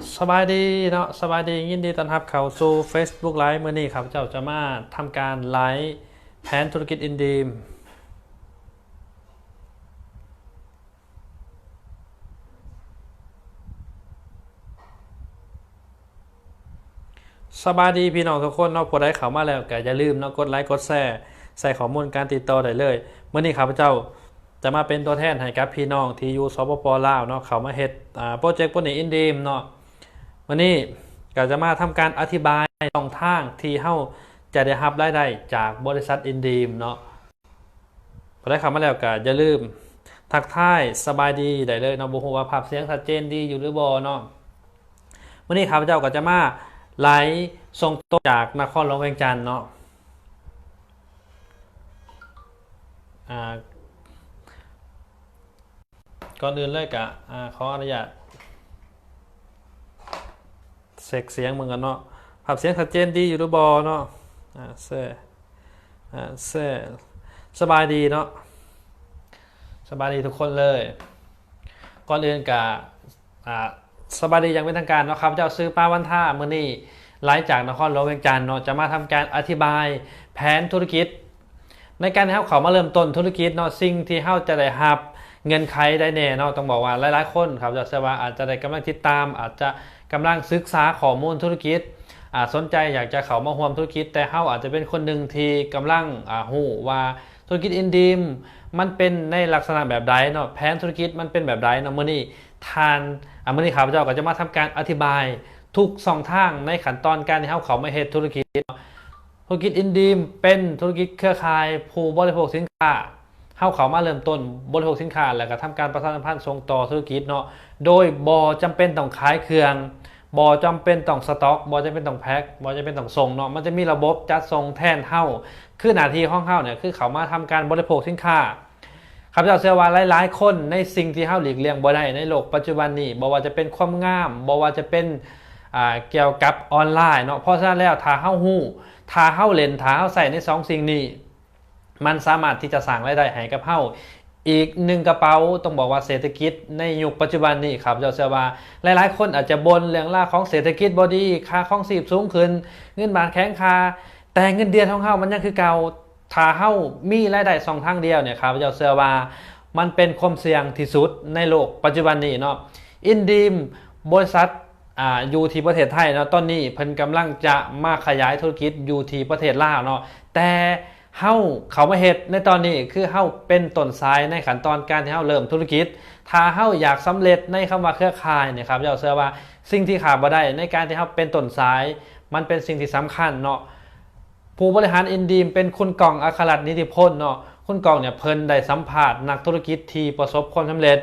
ສະບາຍດີເນາະ ສະບາຍດີ ຍິນດີຕ້ອນຮັບເຂົ້າສູ່ Facebook Live ມື້ນີ້ຂ້າພະເຈົ້າຈະມາທຳການໄລຟ໌ແຜນທຸລະກິດ InDream. ສະບາຍດີພີ່ນ້ອງທຸກຄົນເນາະ ຜູ້ໃດເຂົ້າມາແລ້ວກໍຢ່າລືມເນາະ ກົດໄລ ກົດແຊ ໃສ່ຂໍ້ມູນການຕິດຕໍ່ໄດ້ເລີຍ. ມື້ນີ້ຂ້າພະເຈົ້າຈະມາເປັນຕົວແທນໃຫ້ກັບພີ່ນ້ອງທີ່ຢູ່ ສປປ ລາວເນາະ ເຂົ້າມາເຮັດ ອາ ໂປຣເຈັກໂປຣນີ້ InDream ເນາະ. ມື້ນີ້ກໍຈະມາທຳການອະທິບາຍຊ່ອງທາງທີ່ເຮົາຈະໄດ້ຮັບລາຍໄດ້ຈາກບໍລິສັດ InDream ເນາະ. ຜູ້ໃດເຂົ້າມາແລ້ວກໍຢ່າລືມທັກທາຍສະບາຍດີໄດ້ເລີຍເນາະ. ບໍ່ຮູ້ວ່າພາບສຽງຊັດເຈນດີຢູ່ຫຼືບໍ່ເນາະ. ມື້ນີ້ຂ້າພະເຈົ້າກໍຈະມາໄລຟ໌ສົ່ງຕົງຈາກນະຄອນຫຼວງວຽງຈັນເນາະ. ອາ ກ່ອນອື່ນເລີຍກະ ອາ ຂໍອະນຸຍາດເຊັກສຽງເບິ່ງກັນເນາະ ພາບສຽງຊັດເຈນດີຢູ່ຫຼືບໍ່ເນາະ. ອາ ແຊ ອາ ແຊ ສະບາຍດີເນາະ ສະບາຍດີທຸກຄົນເລີຍ. ກ່ອນອື່ນກະ ອາ ສະບາຍດີຢ່າງເປັນທາງການເນາະ ຂ້າພະເຈົ້າຊື່ ປາວັນທາ. ມື້ນີ້ໄລຟ໌ຈາກນະຄອນຫຼວງວຽງຈັນເນາະ ຈະມາທຳການອະທິບາຍແຜນທຸລະກິດ ໃນການທີ່ເຮົາເຂົ້າມາເລີ່ມຕົ້ນທຸລະກິດເນາະ ສິ່ງທີ່ເຮົາຈະໄດ້ຮັບ ເງື່ອນໄຂໃດແດ່ເນາະ. ຕ້ອງບອກວ່າຫຼາຍໆຄົນ ຂ້າພະເຈົ້າເຊື່ອວ່າອາດຈະໄດ້ກຳລັງຕິດຕາມ ອາດຈະກຳລັງສຶກສາຂໍ້ມູນທຸລະກິດ ອາ ສົນໃຈຢາກຈະເຂົ້າມາຮ່ວມທຸລະກິດ ແຕ່ເຮົາອາດຈະເປັນຄົນໜຶ່ງທີ່ກຳລັງ ອາ ຮູ້ວ່າທຸລະກິດ InDream ມັນເປັນໃນລັກສະນະແບບໃດເນາະ ແຜນທຸລະກິດມັນເປັນແບບໃດເນາະ. ມື້ນີ້ທ່ານ ອາ ມື້ນີ້ຂ້າພະເຈົ້າກໍຈະມາທຳການອະທິບາຍທຸກຊ່ອງທາງໃນຂັ້ນຕອນການທີ່ເຮົາເຂົ້າມາເຮັດທຸລະກິດເນາະ. ທຸລະກິດ InDream ເປັນທຸລະກິດເຄືອຂ່າຍຜູ້ບໍລິໂພກສິນຄ້າ. ເຮົາເຂົ້າມາເລີ່ມຕົ້ນບໍລິໂພກສິນຄ້າ ແລ້ວກໍທຳການປະຊາສຳພັນສົ່ງຕໍ່ທຸລະກິດເນາະ ໂດຍບໍ່ຈຳເປັນຕ້ອງຂາຍເຄື່ອງ, ບໍ່ຈຳເປັນຕ້ອງສະຕັອກ, ບໍ່ຈຳເປັນຕ້ອງແພັກ, ບໍ່ຈຳເປັນຕ້ອງສົ່ງເນາະ. ມັນຈະມີລະບົບຈັດສົ່ງແທນເຮົາ. ຄືໜ້າທີ່ຂອງເຮົາເນຍ ຄືເຂົ້າມາທຳການບໍລິໂພກສິນຄ້າ. ຂ້າພະເຈົ້າເຊື່ອວ່າຫຼາຍໆຄົນໃນສິ່ງທີ່ເຮົາຫຼີກລ່ຽງບໍ່ໄດ້ໃນໂລກປັດຈຸບັນນີ້, ບໍ່ວ່າຈະເປັນຄວາມງາມ, ບໍ່ວ່າຈະເປັນ ອ່າ ກ່ຽວກັບອອນລາຍເນາະ. ເພາະສະນັ້ນແລ້ວ ຖ້າເຮົາຮູ້, ຖ້າເຮົາເຫຼັ້ນ, ຖ້າເຮົາໃຊ້ໃນສອງສິ່ງນີ້, ມັນສາມາດທີ່ຈະສ້າງລາຍໄດ້ໃຫ້ກັບເຮົາອີກໜຶ່ງກະເປົາ. ຕ້ອງບອກວ່າເສດຖະກິດໃນຍຸກປັດຈຸບັນນີ້ ຂ້າພະເຈົ້າເຊື່ອວ່າຫຼາຍໆຄົນອາດຈະບົ່ນເລື່ອງລາວຂອງເສດຖະກິດບໍ່ດີ, ຄ່າຄອງຊີບສູງຂຶ້ນ, ເງິນບາດແຂງຄ່າ, ແຕ່ເງິນເດືອນຂອງເຮົາມັນຍັງຄືເກົ່າ. ຖ້າເຮົາມີລາຍໄດ້ຊ່ອງທາງດຽວເນຍ ຂ້າພະເຈົ້າເຊື່ອວ່າມັນເປັນຄວາມສ່ຽງທີ່ສຸດໃນໂລກປັດຈຸບັນນີ້ເນາະ. InDream ບໍລິສັດ ອ່າ ຢູ່ທີ່ປະເທດໄທເນາະ, ຕອນນີ້ເພິ່ນກຳລັງຈະມາຂະຫຍາຍທຸລະກິດຢູ່ທີ່ປະເທດລາວເນາະ, ແຕ່ເຮົາເຂົ້າມາເຮັດໃນຕອນນີ້ ຄືເຮົາເປັນຕົ້ນສາຍໃນຂັ້ນຕອນການທີ່ເຮົາເລີ່ມທຸລະກິດ. ຖ້າເຮົາຢາກສຳເລັດໃນຄຳວ່າເຄືອຂ່າຍນີ້ ຂ້າພະເຈົ້າເຊື່ອວ່າສິ່ງທີ່ຂາດບໍ່ໄດ້ໃນການທີ່ເຮົາເປັນຕົ້ນສາຍ ມັນເປັນສິ່ງທີ່ສຳຄັນເນາະ. ຜູ້ບໍລິຫານ InDream ເປັນຄຸນກ້ອງ ອັກຄະລັດນິຕິພົນເນາະ. ຄຸນກ້ອງເນຍ ເພິ່ນໄດ້ສຳພາດນັກທຸລະກິດທີ່ປະສົບຄວາມສຳເລັດ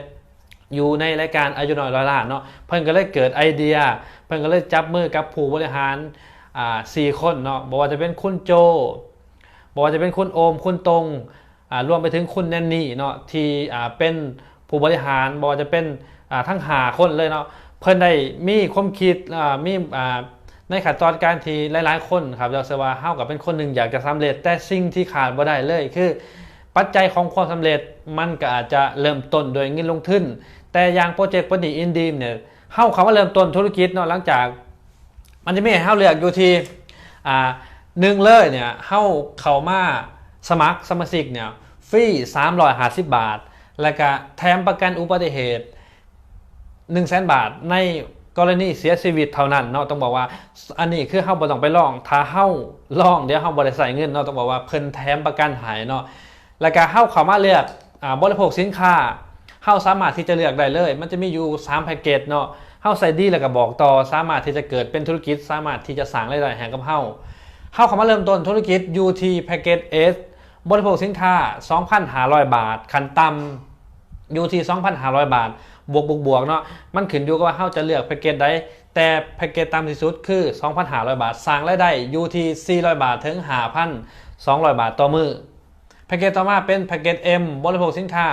ຢູ່ໃນລາຍການອາຍຸນ້ອຍຮ້ອຍລ້ານເນາະ, ເພິ່ນກໍເລີຍເກີດໄອເດຍ, ເພິ່ນກໍເລີຍຈັບມືກັບຜູ້ບໍລິຫານ ອ່າ ສີ່ຄົນເນາະ, ບໍ່ວ່າຈະເປັນຄຸນໂຈ, ບໍ່ວ່າຈະເປັນຄຸນໂອມ, ຄຸນຕົງ, ອ່າ ລວມໄປເຖິງຄຸນແນນນີເນາະ ທີ່ ອ່າ ເປັນຜູ້ບໍລິຫານ, ບໍ່ວ່າຈະເປັນ ອ່າ ທັງຫ້າຄົນເລີຍເນາະ, ເພິ່ນໄດ້ມີຄວາມຄິດ ອ່າ ມີ ອ່າ ໃນຂັ້ນຕອນການທີ່ຫຼາຍໆຄົນ ຂ້າພະເຈົ້າເຊື່ອວ່າເຮົາກໍເປັນຄົນໜຶ່ງຢາກຈະສຳເລັດ, ແຕ່ສິ່ງທີ່ຂາດບໍ່ໄດ້ເລີຍຄື ປັດໄຈຂອງຄວາມສຳເລັດ ມັນກໍອາດຈະເລີ່ມຕົ້ນດ້ວຍເງິນລົງທຶນ. ແຕ່ຢ່າງໂປຣເຈັກໂປຣນີ້ InDream ເນຍ ເຮົາເຂົ້າມາເລີ່ມຕົ້ນທຸລະກິດເນາະ, ຫຼັງຈາກ ມັນຈະມີໃຫ້ເຮົາເລືອກຢູ່ທີ່ ອ່າ ໜຶ່ງເລີຍເນຍ ເຮົາເຂົ້າມາສະໝັກສະມາຊິກເນຍ ຟຣີສາມຮ້ອຍຫ້າສິບບາດ ແລ້ວກະແຖມປະກັນອຸບັດຕິເຫດ ໜຶ່ງແສນບາດ ໃນກໍລະນີເສຍຊີວິດເທົ່ານັ້ນເນາະ. ຕ້ອງບອກວ່າ ອັນນີ້ຄືເຮົາບໍ່ຕ້ອງໄປລອງ, ຖ້າເຮົາລອງ ດຽວເຮົາບໍ່ໄດ້ໃຊ້ເງິນເນາະ. ຕ້ອງບອກວ່າເພິ່ນແຖມປະກັນໃຫ້ເນາະ, ແລ້ວກະເຮົາເຂົ້າມາເລືອກ ອ່າ ບໍລິໂພກສິນຄ້າ, ເຮົາສາມາດທີ່ຈະເລືອກໄດ້ເລີຍ. ມັນຈະມີຢູ່ສາມແພັກເກັດເນາະ, ເຮົາໃຊ້ດີແລ້ວກໍບອກຕໍ່, ສາມາດທີ່ຈະເກີດເປັນທຸລະກິດ, ສາມາດທີ່ຈະສ້າງລາຍໄດ້ໃຫ້ກັບເຮົາ. ເຮົາເຂົ້າມາເລີ່ມຕົ້ນທຸລະກິດຢູ່ທີ່ແພັກເກັດ S ບໍລິໂພກສິນຄ້າ ສອງພັນຫ້າຮ້ອຍບາດ, ຂັ້ນຕ່ຳຢູ່ທີ່ ສອງພັນຫ້າຮ້ອຍບາດ ບວກໆໆເນາະ. ມັນຂຶ້ນຢູ່ກັບວ່າເຮົາຈະເລືອກແພັກເກັດໃດ, ແຕ່ແພັກເກັດຕ່ຳທີ່ສຸດຄື ສອງພັນຫ້າຮ້ອຍບາດ, ສ້າງລາຍໄດ້ຢູ່ທີ່ ສີ່ຮ້ອຍບາດ ເຖິງ ຫ້າພັນສອງຮ້ອຍບາດຕໍ່ມື້. ແພັກເກັດຕໍ່ມາເປັນແພັກເກັດ M ບໍລິໂພກສິນຄ້າ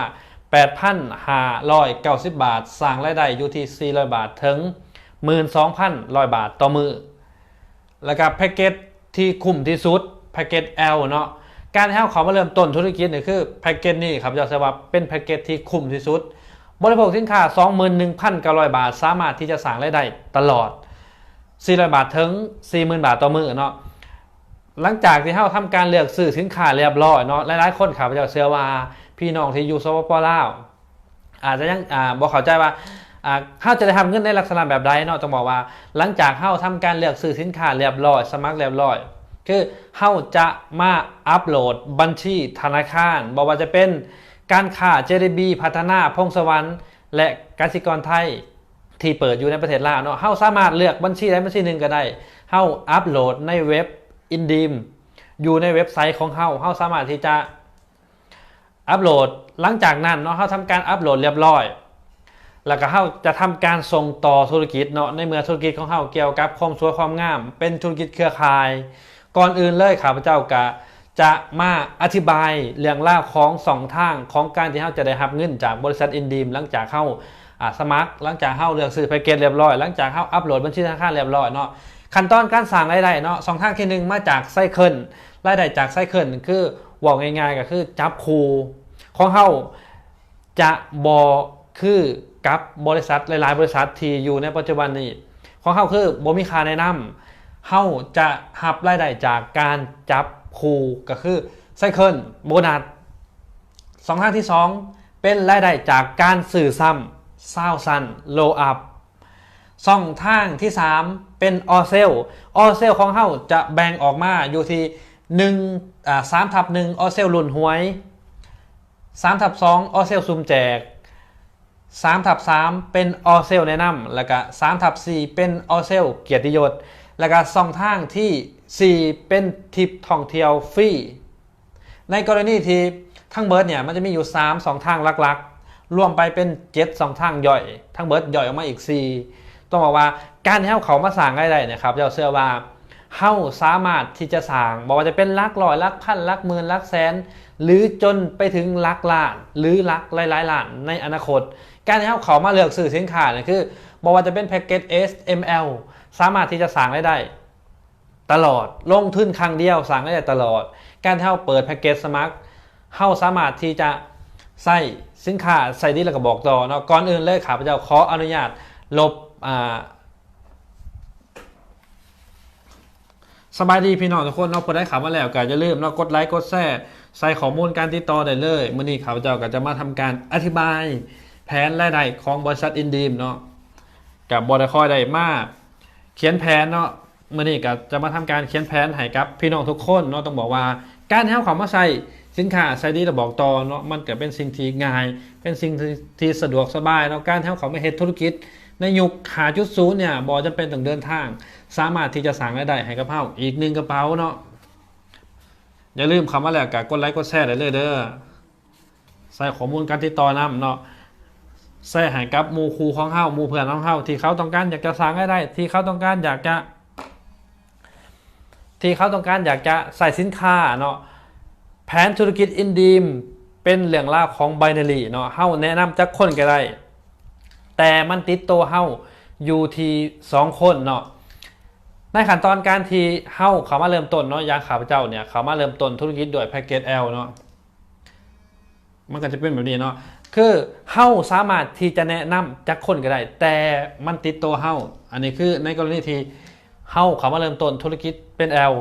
ແປດພັນຫ້າຮ້ອຍເກົ້າສິບບາດ, ສ້າງລາຍໄດ້ຢູ່ທີ່ ສີ່ຮ້ອຍບາດ ເຖິງ ໝື່ນສອງພັນຮ້ອຍບາດຕໍ່ມື້. ແລ້ວກໍແພັກເກັດທີ່ຄຸ້ມທີ່ສຸດ ແພັກເກັດ L ເນາະ, ການທີ່ເຮົາເຂົ້າມາເລີ່ມຕົ້ນທຸລະກິດນີ້ ຄືແພັກເກັດນີ້ ຂ້າພະເຈົ້າເຊື່ອວ່າເປັນແພັກເກັດທີ່ຄຸ້ມທີ່ສຸດ. ບໍລິໂພກສິນຄ້າ ສອງໝື່ນໜຶ່ງພັນເກົ້າຮ້ອຍບາດ ສາມາດທີ່ຈະສ້າງລາຍໄດ້ຕະຫຼອດ ສີ່ຮ້ອຍບາດ ເຖິງ ສີ່ໝື່ນບາດຕໍ່ມື້ເນາະ. ຫຼັງຈາກທີ່ເຮົາທຳການເລືອກຊື້ສິນຄ້າລຽບລ້ອຍເນາະ, ຫຼາຍໆຄົນ ຂ້າພະເຈົ້າເຊື່ອວ່າ ພີ່ນ້ອງທີ່ຢູ່ ສປປ ລາວ ອາດຈະຍັງ ອາ ບໍ່ເຂົ້າໃຈວ່າ ອາ ເຮົາຈະໄດ້ຮັບເງິນໃນລັກສະນະແບບໃດເນາະ. ຕ້ອງບອກວ່າ ຫຼັງຈາກເຮົາທຳການເລືອກຊື້ສິນຄ້າລຽບລ້ອຍ, ສະໝັກລຽບລ້ອຍ ຄືເຮົາຈະມາອັບໂຫຼດບັນຊີທະນາຄານ, ບໍ່ວ່າຈະເປັນການຄ້າ ເຈດີບີ ພັດທະນາ ພົງສະຫວັນ ແລະ ກະສິກອນໄທ ທີ່ເປີດຢູ່ໃນປະເທດລາວເນາະ. ເຮົາສາມາດເລືອກບັນຊີໃດບັນຊີໜຶ່ງກໍໄດ້. ເຮົາອັບໂຫຼດໃນເວັບ InDeemed ຢູ່ໃນເວັບໄຊຂອງເຮົາ. ເຮົາສາມາດທີ່ຈະ ອັບໂຫຼດ. ຫຼັງຈາກນັ້ນເນາະ ເຮົາທຳການອັບໂຫຼດລຽບລ້ອຍ ແລ້ວກໍເຮົາຈະທຳການສົ່ງຕໍ່ທຸລະກິດເນາະ. ໃນເມື່ອທຸລະກິດຂອງເຮົາກ່ຽວກັບຄວາມສວຍຄວາມງາມ ເປັນທຸລະກິດເຄືອຂ່າຍ, ກ່ອນອື່ນເລີຍ ຂ້າພະເຈົ້າກະຈະມາອະທິບາຍເລື່ອງລາວຂອງຊ່ອງທາງຂອງການທີ່ເຮົາຈະໄດ້ຮັບເງິນຈາກບໍລິສັດ InDeemed ຫຼັງຈາກເຮົາ ອາ ສະໝັກ, ຫຼັງຈາກເຮົາເລືອກຊື້ແພັກເກັດລຽບລ້ອຍ, ຫຼັງຈາກເຮົາອັບໂຫຼດບັນຊີທະນາຄານລຽບລ້ອຍເນາະ. ຂັ້ນຕອນການສ້າງລາຍໄດ້ເນາະ ຊ່ອງທາງທີໜຶ່ງມາຈາກ Sycle. ລາຍໄດ້ຈາກ Sycle ຄື ເວົ້າງ່າຍໆກໍຄືຈັບຄູ່. ຂອງເຮົາຈະບໍ່ຄືກັບບໍລິສັດຫຼາຍໆບໍລິສັດທີ່ຢູ່ໃນປັດຈຸບັນນີ້. ຂອງເຮົາຄືບໍ່ມີຄ່າແນະນຳ, ເຮົາຈະຮັບລາຍໄດ້ຈາກການຈັບຄູ່ ກໍຄື Sycle Bonus. ຊ່ອງທາງທີສອງ ເປັນລາຍໄດ້ຈາກການຊື້ຊ້ຳ ຊາວຊັ້ນ Roll Up. ຊ່ອງທາງທີສາມ ເປັນ All Sale. All Sale ຂອງເຮົາຈະແບ່ງອອກມາຢູ່ທີ່ ໜຶ່ງ ອາ ສາມທັບໜຶ່ງ All Sale ລຸ້ນຫວຍ, ສາມທັບສອງ All Sale ສຸ່ມແຈກ, ສາມທັບສາມ ເປັນ All Sale ແນະນຳ ແລ້ວກະ ສາມທັບສີ່ ເປັນ All Sale ກຽດຕິຍົດ, ແລ້ວກະຊ່ອງທາງທີສີ່ ເປັນທຣິບທ່ອງທ່ຽວຟຣີ. ໃນກໍລະນີທີ່ທັງເບິດເນີ້ຍ ມັນຈະມີຢູ່ສາມຊ່ອງທາງຫຼັກໆ ລວມໄປເປັນເຈັດຊ່ອງທາງຍ່ອຍ, ທັງເບິດຍ່ອຍອອກມາອີກສີ່. ຕ້ອງບອກວ່າການທີ່ເຮົາເຂົ້າມາສ້າງລາຍໄດ້ເນຍ ຂ້າພະເຈົ້າເຊື່ອວ່າເຮົາສາມາດທີ່ຈະສ້າງ ບໍ່ວ່າຈະເປັນຫຼັກຮ້ອຍ, ຫຼັກພັນ, ຫຼັກໝື່ນ, ຫຼັກແສນ ຫຼື ຈົນໄປເຖິງຫຼັກລ້ານ ຫຼື ຫຼັກຫຼາຍໆລ້ານໃນອະນາຄົດ. ການທີ່ເຮົາເຂົ້າມາເລືອກຊື້ສິນຄ້ານີ້ ຄືບໍ່ວ່າຈະເປັນແພັກເກັດ S M L ສາມາດທີ່ຈະສ້າງລາຍໄດ້ ຕະຫຼອດ, ລົງທຶນຄັ້ງດຽວສ້າງລາຍໄດ້ຕະຫຼອດ. ການທີ່ເຮົາເປີດແພັກເກັດສະໝັກ ເຮົາສາມາດທີ່ຈະໃຊ້ສິນຄ້າ ໃຊ້ດີແລ້ວກໍບອກຕໍ່ເນາະ. ກ່ອນອື່ນເລີຍ ຂ້າພະເຈົ້າຂໍອະນຸຍາດລົບ ອາ ສະບາຍດີພີ່ນ້ອງທຸກຄົນເນາະ, ຜູ້ໃດເຂົ້າມາແລ້ວກໍຢ່າລືມເນາະ ກົດໄລກ໌ ກົດແຊ ໃສ່ຂໍ້ມູນການຕິດຕໍ່ໄດ້ເລີຍ. ມື້ນີ້ຂ້າພະເຈົ້າກໍຈະມາທຳການອະທິບາຍແຜນລາຍໄດ້ຂອງບໍລິສັດ InDeemed ເນາະ, ກໍບໍ່ໄດ້ຄ່ອຍໄດ້ມາຂຽນແຜນເນາະ. ມື້ນີ້ກໍຈະມາທຳການຂຽນແຜນໃຫ້ກັບພີ່ນ້ອງທຸກຄົນເນາະ. ຕ້ອງບອກວ່າການທີ່ເຮົາເຂົ້າມາໃຊ້ສິນຄ້າ ໃຊ້ດີແລ້ວບອກຕໍ່ເນາະ ມັນກໍເປັນສິ່ງທີ່ງ່າຍ, ເປັນສິ່ງທີ່ ທີ່ສະດວກສະບາຍເນາະ. ການທີ່ເຮົາເຂົ້າມາເຮັດທຸລະກິດໃນຍຸກຫ້າຈຸດສູນເນີ້ຍ ບໍ່ຈຳເປັນຕ້ອງເດີນທາງ, ສາມາດທີ່ຈະສ້າງລາຍໄດ້ໃຫ້ກັບເຮົາອີກໜຶ່ງກະເປົາເນາະ. ຢ່າລືມເຂົ້າມາແລ້ວກໍກົດໄລກ໌ ກົດແຊໄດ້ເລີຍເດີ. ໃສ່ຂໍ້ມູນການຕິດຕໍ່ນຳເນາະ, ແຊໃຫ້ກັບໝູ່ຄູ່ຂອງເຮົາ, ໝູ່ເພື່ອນຂອງເຮົາ ທີ່ເຂົາຕ້ອງການຢາກຈະສ້າງລາຍໄດ້, ທີ່ເຂົາຕ້ອງການຢາກຈະ ທີ່ເຂົາຕ້ອງການຢາກຈະໃຊ້ສິນຄ້າເນາະ. ແຜນທຸລະກິດ InDeemed ເປັນເລື່ອງລາວຂອງ Binary ເນາະ, ເຮົາແນະນຳຈັກຄົນກໍໄດ້ ແຕ່ມັນຕິດໂຕເຮົາຢູ່ທີ່ສອງຄົນເນາະ. ໃນຂັ້ນຕອນການທີ່ເຮົາເຂົ້າມາເລີ່ມຕົ້ນເນາະ, ຢ່າງຂ້າພະເຈົ້າເນີ້ຍ ເຂົ້າມາເລີ່ມຕົ້ນທຸລະກິດດ້ວຍແພັກເກັດ L ເນາະ, ມັນກໍຈະເປັນແບບນີ້ເນາະ, ຄືເຮົາສາມາດທີ່ຈະແນະນຳຈັກຄົນກໍໄດ້ ແຕ່ມັນຕິດໂຕເຮົາ. ອັນນີ້ຄືໃນກໍລະນີທີ່ເຮົາເຂົ້າມາເລີ່ມຕົ້ນທຸລະກິດເປັນ L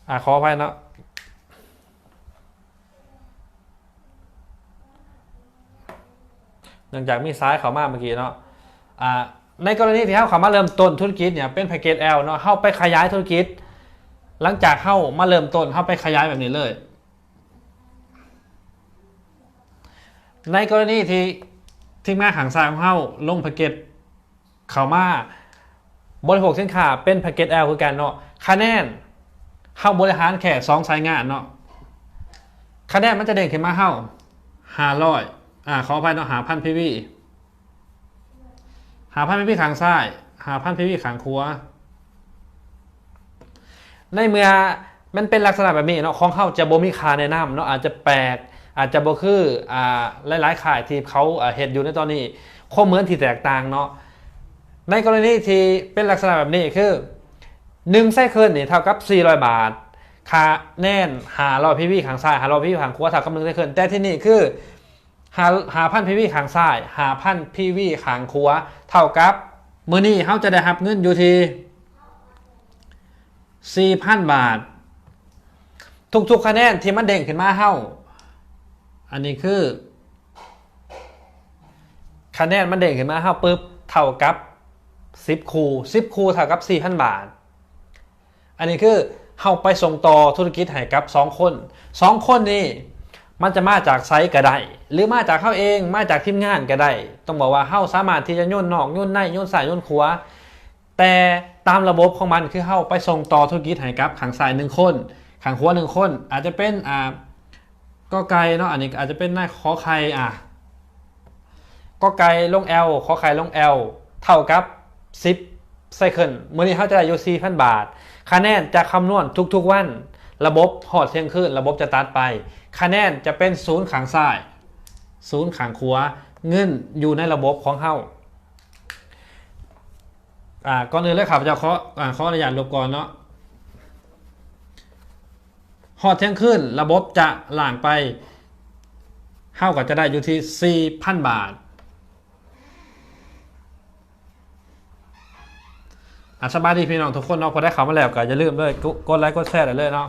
ອາ ຂໍອະໄພເນາະ. ເນື່ອງຈາກມີສາຍເຂົ້າມາເມື່ອກີ້ເນາະ, ອາ ໃນກໍລະນີທີ່ເຮົາເຂົ້າມາເລີ່ມຕົ້ນທຸລະກິດເນີ້ຍ ເປັນແພັກເກັດ L ເນາະ, ເຮົາໄປຂະຫຍາຍທຸລະກິດ, ຫຼັງຈາກເຮົາມາເລີ່ມຕົ້ນ ເຮົາໄປຂະຫຍາຍແບບນີ້ເລີຍ. ໃນກໍລະນີທີ່ທີມງານຂ້າງຊ້າຍຂອງເຮົາລົງແພັກເກັດ ເຂົ້າມາບໍລິໂພກສິນຄ້າເປັນແພັກເກັດ L ຄືກັນເນາະ, ຄະແນນເຮົາບໍລິຫານແຄ່ສອງສາຍງານເນາະ, ຄະແນນມັນຈະເດ້ງຂຶ້ນມາເຮົາຫ້າຮ້ອຍ ອາ ຂໍອະໄພເນາະ ຫ້າພັນ ພີວີ ຫ້າພັນ ພີວີຂ້າງຊ້າຍ ຫ້າພັນ ພີວີຂ້າງຂວາ. ໃນເມື່ອມັນເປັນລັກສະນະແບບນີ້ເນາະ, ຂອງເຮົາຈະບໍ່ມີຄ່າແນະນຳເນາະ, ອາດຈະແປກ ອາດຈະບໍ່ຄື ອາ ຫຼາຍໆຄ້າຍທີ່ເຂົາ ອາ ເຮັດຢູ່ໃນຕອນນີ້, ຄວາມເໝືອນທີ່ແຕກຕ່າງເນາະ. ໃນກໍລະນີທີ່ເປັນລັກສະນະແບບນີ້ ຄື ໜຶ່ງ Sycle ນີ້ເທົ່າກັບສີ່ຮ້ອຍບາດ, ຄະແນນຫ້າຮ້ອຍ ພີວີ ຂ້າງຊ້າຍ ຫ້າຮ້ອຍ ພີວີ ຂ້າງຂວາ ເທົ່າກັບ ໜຶ່ງ Sycle, ແຕ່ທີ່ນີ້ຄື ຫ້າ ຫ້າພັນ ພີວີ ຂ້າງຊ້າຍ ຫ້າພັນ ພີວີ ຂ້າງຂວາ ເທົ່າກັບ ມື້ນີ້ເຮົາຈະໄດ້ຮັບເງິນຢູ່ທີ່ ສີ່ພັນ ບາດ. ທຸກໆຄະແນນທີ່ມັນເດ້ງຂຶ້ນມາເຮົາ ອັນນີ້ຄືຄະແນນມັນເດ້ງຂຶ້ນມາເຮົາປຶບ ເທົ່າກັບ ສິບຄູ່ ສິບຄູ່ເທົ່າກັບ ສີ່ພັນ ບາດ. ອັນນີ້ຄືເຮົາໄປສົ່ງຕໍ່ທຸລະກິດໃຫ້ກັບສອງຄົນ ສອງຄົນນີ້ ມັນຈະມາຈາກໃສກະໄດ້ ຫຼືມາຈາກເຮົາເອງ ມາຈາກທີມງານກະໄດ້. ຕ້ອງບອກວ່າເຮົາສາມາດທີ່ຈະໂຍນນອກ ໂຍນໃນ ໂຍນຊ້າຍ ໂຍນຂວາ ແຕ່ຕາມລະບົບຂອງມັນ ຄືເຮົາໄປສົ່ງຕໍ່ທຸລະກິດໃຫ້ກັບຂ້າງຊ້າຍໜຶ່ງຄົນ ຂ້າງຂວາໜຶ່ງຄົນ ອາດຈະເປັນ ອາ ກ ໄກ່ເນາະ ອັນນີ້ອາດຈະເປັນນາຍ ຂ ໄຂ່ ອາ ກ ໄກ່ລົງ L ຂ ໄຂ່ລົງ L ເທົ່າກັບ ສິບ cycle. ມື້ນີ້ເຮົາຈະໄດ້ຢູ່ ສີ່ພັນ ບາດ. ຄະແນນຈະຄຳນວນທຸກໆວັນ ລະບົບຮອດທ່ຽງຄືນ ລະບົບຈະຕັດໄປ ຄະແນນຈະເປັນ ສູນ ຂ້າງຊ້າຍ ສູນ ຂ້າງຂວາ ເງິນຢູ່ໃນລະບົບຂອງເຮົາ. ອາ ກ່ອນອື່ນເລີຍ ຂ້າພະເຈົ້າຂໍ ອາ ຂໍອະນຸຍາດລົບກ່ອນເນາະ. ຮອດທ່ຽງຄືນ ລະບົບຈະລ້າງໄປ ເຮົາກໍຈະໄດ້ຢູ່ທີ່ ສີ່ພັນ ບາດ. ອາ ສະບາຍດີພີ່ນ້ອງທຸກຄົນເນາະ ຜູ້ໃດເຂົ້າມາແລ້ວກໍຢ່າລືມເລີຍ ກົດ ກົດໄລກົດແຊໄດ້ເລີຍເນາະ.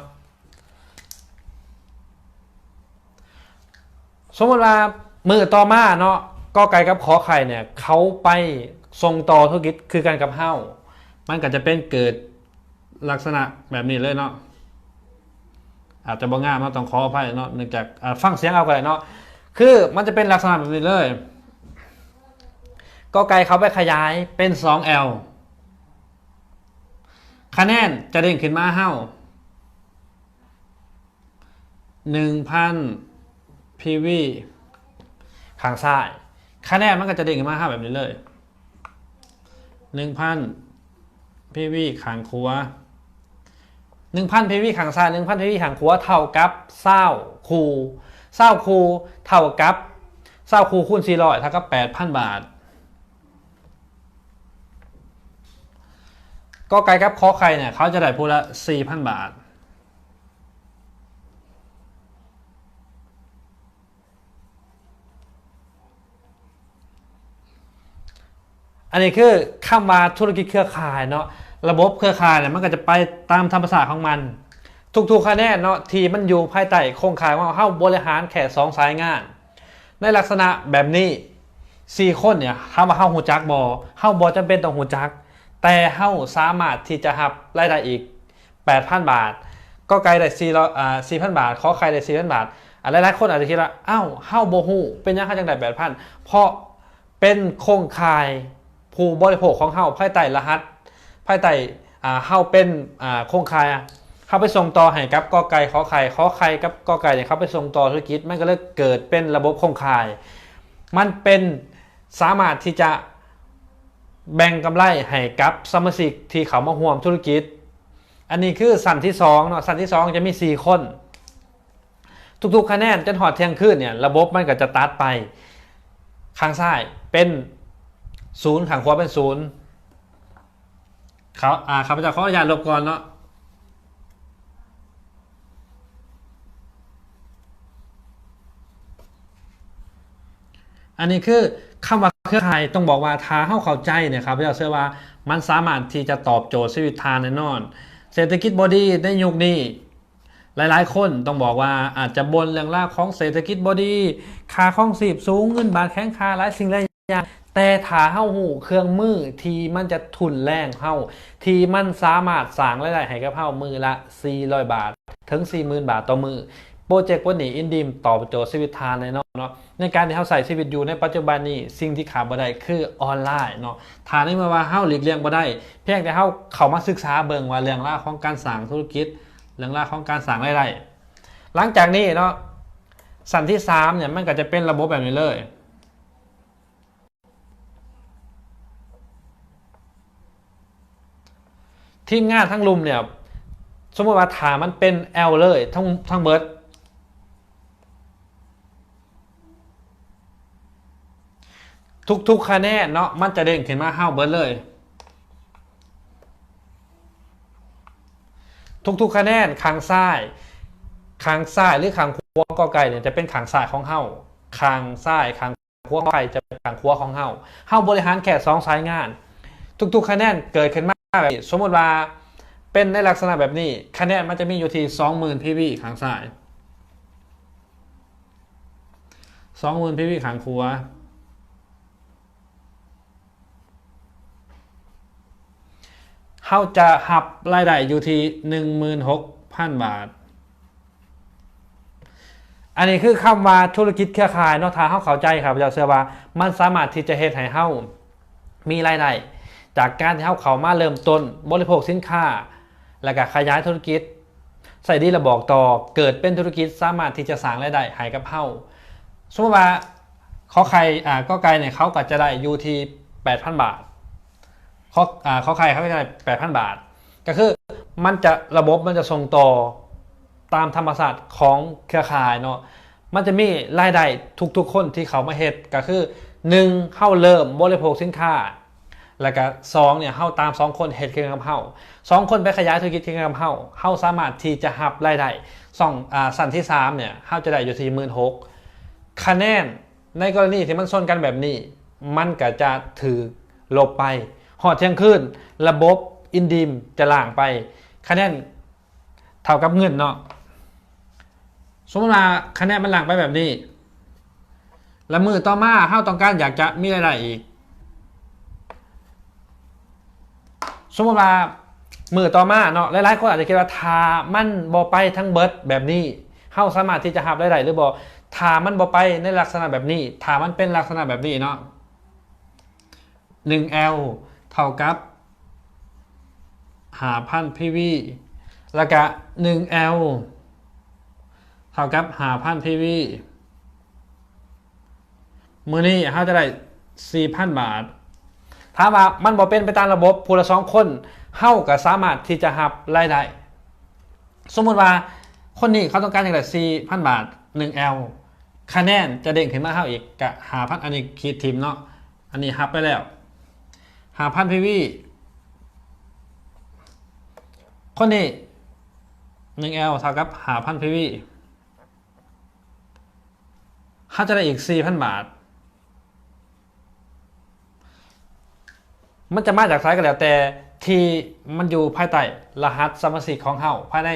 ສົມມຸດວ່າມື້ຕໍ່ມາເນາະ ກ ໄກ່ກັບ ຂ ໄຂ່ເນຍ ເຂົາໄປສົ່ງຕໍ່ທຸລະກິດຄືກັນກັບເຮົາ ມັນກໍຈະເປັນເກີດລັກສະນະແບບນີ້ເລີຍເນາະ. ອາດຈະບໍ່ງາມເນາະ ຕ້ອງຂໍອະໄພເນາະ ເນື່ອງຈາກ ອາ ຟັງສຽງເອົາກໍໄດ້ເນາະ. ຄືມັນຈະເປັນລັກສະນະແບບນີ້ເລີຍ ກ ໄກ່ເຂົາໄປຂະຫຍາຍເປັນ ສອງ L ຄະແນນຈະເດ້ງຂຶ້ນມາເຮົາ ໜຶ່ງພັນ ພີວີ ຂ້າງຊ້າຍ ຄະແນນມັນກໍຈະເດ້ງຂຶ້ນມາຫາແບບນີ້ເລີຍ ໜຶ່ງພັນ ພີວີ ຂ້າງຂວາ ໜຶ່ງພັນ ພີວີ ຂ້າງຊ້າຍ ໜຶ່ງພັນ ພີວີ ຂ້າງຂວາ ເທົ່າກັບ ຊາວຄູ່ ຊາວຄູ່ ເທົ່າກັບ ຊາວຄູ່ຄູນ ສີ່ຮ້ອຍ ເທົ່າກັບ ແປດພັນ ບາດ. ກ ໄກ່ກັບ ຂ ໄຂ່ເນຍ ເຂົາຈະໄດ້ຜູ້ລະ ສີ່ພັນ ບາດ. ອັນນີ້ຄືຄຳວ່າທຸລະກິດເຄືອຂ່າຍເນາະ ລະບົບເຄືອຂ່າຍເນຍ ມັນກໍຈະໄປຕາມທຳມະຊາດຂອງມັນ. ທຸກໆຄະແນນເນາະ ທີ່ມັນຢູ່ພາຍໃຕ້ໂຄງຂ່າຍຂອງເຮົາ ເຮົາບໍລິຫານແຄ່ສອງສາຍງານ ໃນລັກສະນະແບບນີ້ ສີ່ຄົນເນຍ ຖາມວ່າເຮົາຮູ້ຈັກບໍ່? ເຮົາບໍ່ຈຳເປັນຕ້ອງຮູ້ຈັກ ແຕ່ເຮົາສາມາດທີ່ຈະຮັບລາຍໄດ້ອີກ ແປດພັນ ບາດ ກ ໄກ່ໄດ້ ສີ່ຮ້ອຍ ອາ ສີ່ພັນ ບາດ ຂ ໄຂ່ໄດ້ ສີ່ພັນ ບາດ. ອາ ຫຼາຍໆຄົນອາດຈະຄິດວ່າ ອ້າວ ເຮົາບໍ່ຮູ້ ເປັນຫຍັງເຮົາຈັ່ງໄດ້ ແປດພັນ? ເພາະເປັນໂຄງຂ່າຍຜູ້ບໍລິໂພກຂອງເຮົາ ພາຍໃຕ້ລະຫັດ ພາຍໃຕ້ ອາ ເຮົາເປັນ ອາ ໂຄງຂ່າຍ ເຮົາໄປສົ່ງຕໍ່ໃຫ້ກັບ ກ ໄກ່ ຂ ໄຂ່ ຂ ໄຂ່ກັບ ກ ໄກ່ເນຍ ເຂົາໄປສົ່ງຕໍ່ທຸລະກິດ ມັນກໍເລີຍເກີດເປັນລະບົບໂຄງຂ່າຍ ມັນເປັນ ສາມາດທີ່ຈະແບ່ງກຳໄລໃຫ້ກັບສະມາຊິກທີ່ເຂົ້າມາຮ່ວມທຸລະກິດ. ອັນນີ້ຄືຊັ້ນທີສອງເນາະ ຊັ້ນທີສອງຈະມີສີ່ຄົນ. ທຸກໆຄະແນນຈົນຮອດທ່ຽງຄືນເນຍ ລະບົບມັນກໍຈະຕັດໄປ ຂ້າງຊ້າຍເປັນສູນ ຂ້າງຂວາເປັນສູນ. ເຂົາ ອາ ຂ້າພະເຈົ້າຂໍອະນຸຍາດລົບກ່ອນເນາະ. ອັນນີ້ຄືຄຳວ່າເຄືອຂ່າຍ ຕ້ອງບອກວ່າຖ້າເຮົາເຂົ້າໃຈເນຍ ຂ້າພະເຈົ້າເຊື່ອວ່າມັນສາມາດທີ່ຈະຕອບໂຈດຊີວິດທ່ານແນ່ນອນ. ເສດຖະກິດບໍ່ດີໃນຍຸກນີ້ ຫຼາຍໆຄົນຕ້ອງບອກວ່າອາດຈະບົ່ນເລື່ອງລາວຂອງເສດຖະກິດບໍ່ດີ, ຄ່າຄອງຊີບສູງ, ເງິນບາດແຂງຄ່າ, ຫຼາຍສິ່ງຫຼາຍຢ່າງ, ແຕ່ຖ້າເຮົາຮູ້ເຄື່ອງມືທີ່ມັນຈະທຸນແຮງເຮົາ, ທີ່ມັນສາມາດສ້າງລາຍໄດ້ໃຫ້ກັບເຮົາມື້ລະສີ່ຮ້ອຍບາດເຖິງສີ່ໝື່ນບາດຕໍ່ມື້, ໂປຣເຈັກປົດໜີ້ອິນດີມຕອບໂຈດຊີວິດທ່ານແນ່ນອນເນາະ. ໃນການທີ່ເຮົາໃຊ້ຊີວິດຢູ່ໃນປັດຈຸບັນນີ້, ສິ່ງທີ່ຂາດບໍ່ໄດ້ຄືອອນລາຍເນາະ. ຖ້າໃນເມື່ອວ່າເຮົາຫຼີກລ່ຽງບໍ່ໄດ້, ພຽງແຕ່ເຮົາເຂົ້າມາສຶກສາເບິ່ງວ່າເລື່ອງລາວຂອງການສ້າງທຸລະກິດ, ເລື່ອງລາວຂອງການສ້າງລາຍໄດ້. ຫຼັງຈາກນີ້ເນາະ, ຊັ້ນທີສາມເນຍ ມັນກໍຈະເປັນລະບົບແບບນີ້ເລີຍ. ທີມງານທັງລຸ່ມເນຍ, ສົມມຸດວ່າຖ້າມັນເປັນແອວເລີຍ ທັງ ທັງເບິດ, ທຸກໆຄະແນນເນາະ ມັນຈະເດ້ງຂຶ້ນມາເຮົາເບິດເລີຍ. ທຸກໆຄະແນນຂ້າງຊ້າຍ, ຂ້າງຊ້າຍ ຫຼື ຂ້າງຂວາ ກໍໄກ່ເນຍ ຈະເປັນຂ້າງຊ້າຍຂອງເຮົາ. ຂ້າງຊ້າຍ ຂ້າງຂວາ ຂອງໃຜຈະເປັນຂ້າງຂວາຂອງເຮົາ. ເຮົາບໍລິຫານແຄ່ສອງສາຍງານ. ທຸກໆຄະແນນເກີດຂຶ້ນມາແບບນີ້ ສົມມຸດວ່າເປັນໃນລັກສະນະແບບນີ້ ຄະແນນມັນຈະມີຢູ່ທີ່ສອງໝື່ນ ພີວີ ຂ້າງຊ້າຍ ສອງໝື່ນ ພີວີ ຂ້າງຂວາ. ເຮົາຈະຮັບລາຍໄດ້ຢູ່ທີ່ໜຶ່ງໝື່ນຫົກພັນບາດ. ອັນນີ້ຄືຄຳວ່າທຸລະກິດເຄືອຂ່າຍເນາະ. ຖ້າເຮົາເຂົ້າໃຈ ຂ້າພະເຈົ້າເຊື່ອວ່າມັນສາມາດທີ່ຈະເຮັດໃຫ້ເຮົາມີລາຍໄດ້ ຈາກການທີ່ເຮົາເຂົ້າມາເລີ່ມຕົ້ນບໍລິໂພກສິນຄ້າ ແລ້ວກະຂະຫຍາຍທຸລະກິດ ໃຊ້ດີລະບອກຕໍ່ ເກີດເປັນທຸລະກິດ ສາມາດທີ່ຈະສ້າງລາຍໄດ້ໃຫ້ກັບເຮົາ. ສົມມຸດວ່າ ຂໍໄຂ່ ອາ ກໍໄກ່ນີ້ ເຂົາກໍຈະໄດ້ຢູ່ທີ່ແປດພັນບາດ. ຂໍ ອາ ຂໍໄຂ່ ເຂົາກໍຈະໄດ້ແປດພັນບາດ. ກໍຄືມັນຈະ ລະບົບມັນຈະສົ່ງຕໍ່ຕາມທຳມະຊາດຂອງເຄືອຂ່າຍເນາະ. ມັນຈະມີລາຍໄດ້ທຸກໆຄົນທີ່ເຂົ້າມາເຮັດ ກໍຄື ໜຶ່ງ ເຮົາເລີ່ມບໍລິໂພກສິນຄ້າ ແລ້ວກະ ສອງ ເຮົາຕາມສອງຄົນເຮັດຄືກັນກັບເຮົາ ສອງຄົນໄປຂະຫຍາຍທຸລະກິດຄືກັນກັບເຮົາ ເຮົາສາມາດທີ່ຈະຮັບລາຍໄດ້ຊ່ອງ ອາ ຊັ້ນທີສາມເຮົາຈະໄດ້ຢູ່ທີ່ໝື່ນຫົກ. ຄະແນນໃນກໍລະນີທີ່ມັນຊົນກັນແບບນີ້ ມັນກະຈະຖືກລົບໄປ. ຮອດທ່ຽງຄືນ ລະບົບອິນດີມຈະລ້າງໄປ ຄະແນນ ເທົ່າກັບເງິນເນາະ. ສົມມຸດວ່າຄະແນນມັນລ້າງໄປແບບນີ້ ແລະ ມື້ຕໍ່ມາເຮົາຕ້ອງການຢາກຈະມີລາຍໄດ້ອີກ. ສົມມຸດວ່າມື້ຕໍ່ມາເນາະ ຫຼາຍໆຄົນອາດຈະຄິດວ່າ ຖ້າມັນບໍ່ໄປທັງເບິດແບບນີ້ ເຮົາສາມາດທີ່ຈະຮັບລາຍໄດ້ຫຼືບໍ່? ຖ້າມັນບໍ່ໄປໃນລັກສະນະແບບນີ້ ຖ້າມັນເປັນລັກສະນະແບບນີ້ເນາະ ໜຶ່ງແອວເທົ່າກັບຫ້າພັນພີວີ ແລ້ວກະໜຶ່ງແອວເທົ່າກັບຫ້າພັນພີວີ ມື້ນີ້ເຮົາຈະໄດ້ສີ່ພັນບາດ. ຖາມວ່າມັນບໍ່ເປັນໄປຕາມລະບົບ ຜູ້ລະສອງຄົນ ເຮົາກະສາມາດທີ່ຈະຮັບລາຍໄດ້. ສົມມຸດວ່າຄົນນີ້ເຂົາຕ້ອງການຢາກໄດ້ສີ່ພັນບາດ ໜຶ່ງແອວ ຄະແນນຈະເດ້ງຂຶ້ນມາເຮົາອີກກະຫ້າພັນ ອັນນີ້ຂີດຖິ້ມເນາະ ອັນນີ້ຮັບໄປແລ້ວ ຫ້າພັນພີວີ. ຄົນນີ້ ໜຶ່ງແອວເທົ່າກັບຫ້າພັນພີວີ ເຮົາຈະໄດ້ອີກສີ່ພັນບາດ. ມັນຈະມາຈາກໃສກໍແລ້ວແຕ່ ທີ່ມັນຢູ່ພາຍໃຕ້ລະຫັດສະມາຊິກຂອງເຮົາ ພາຍໃນ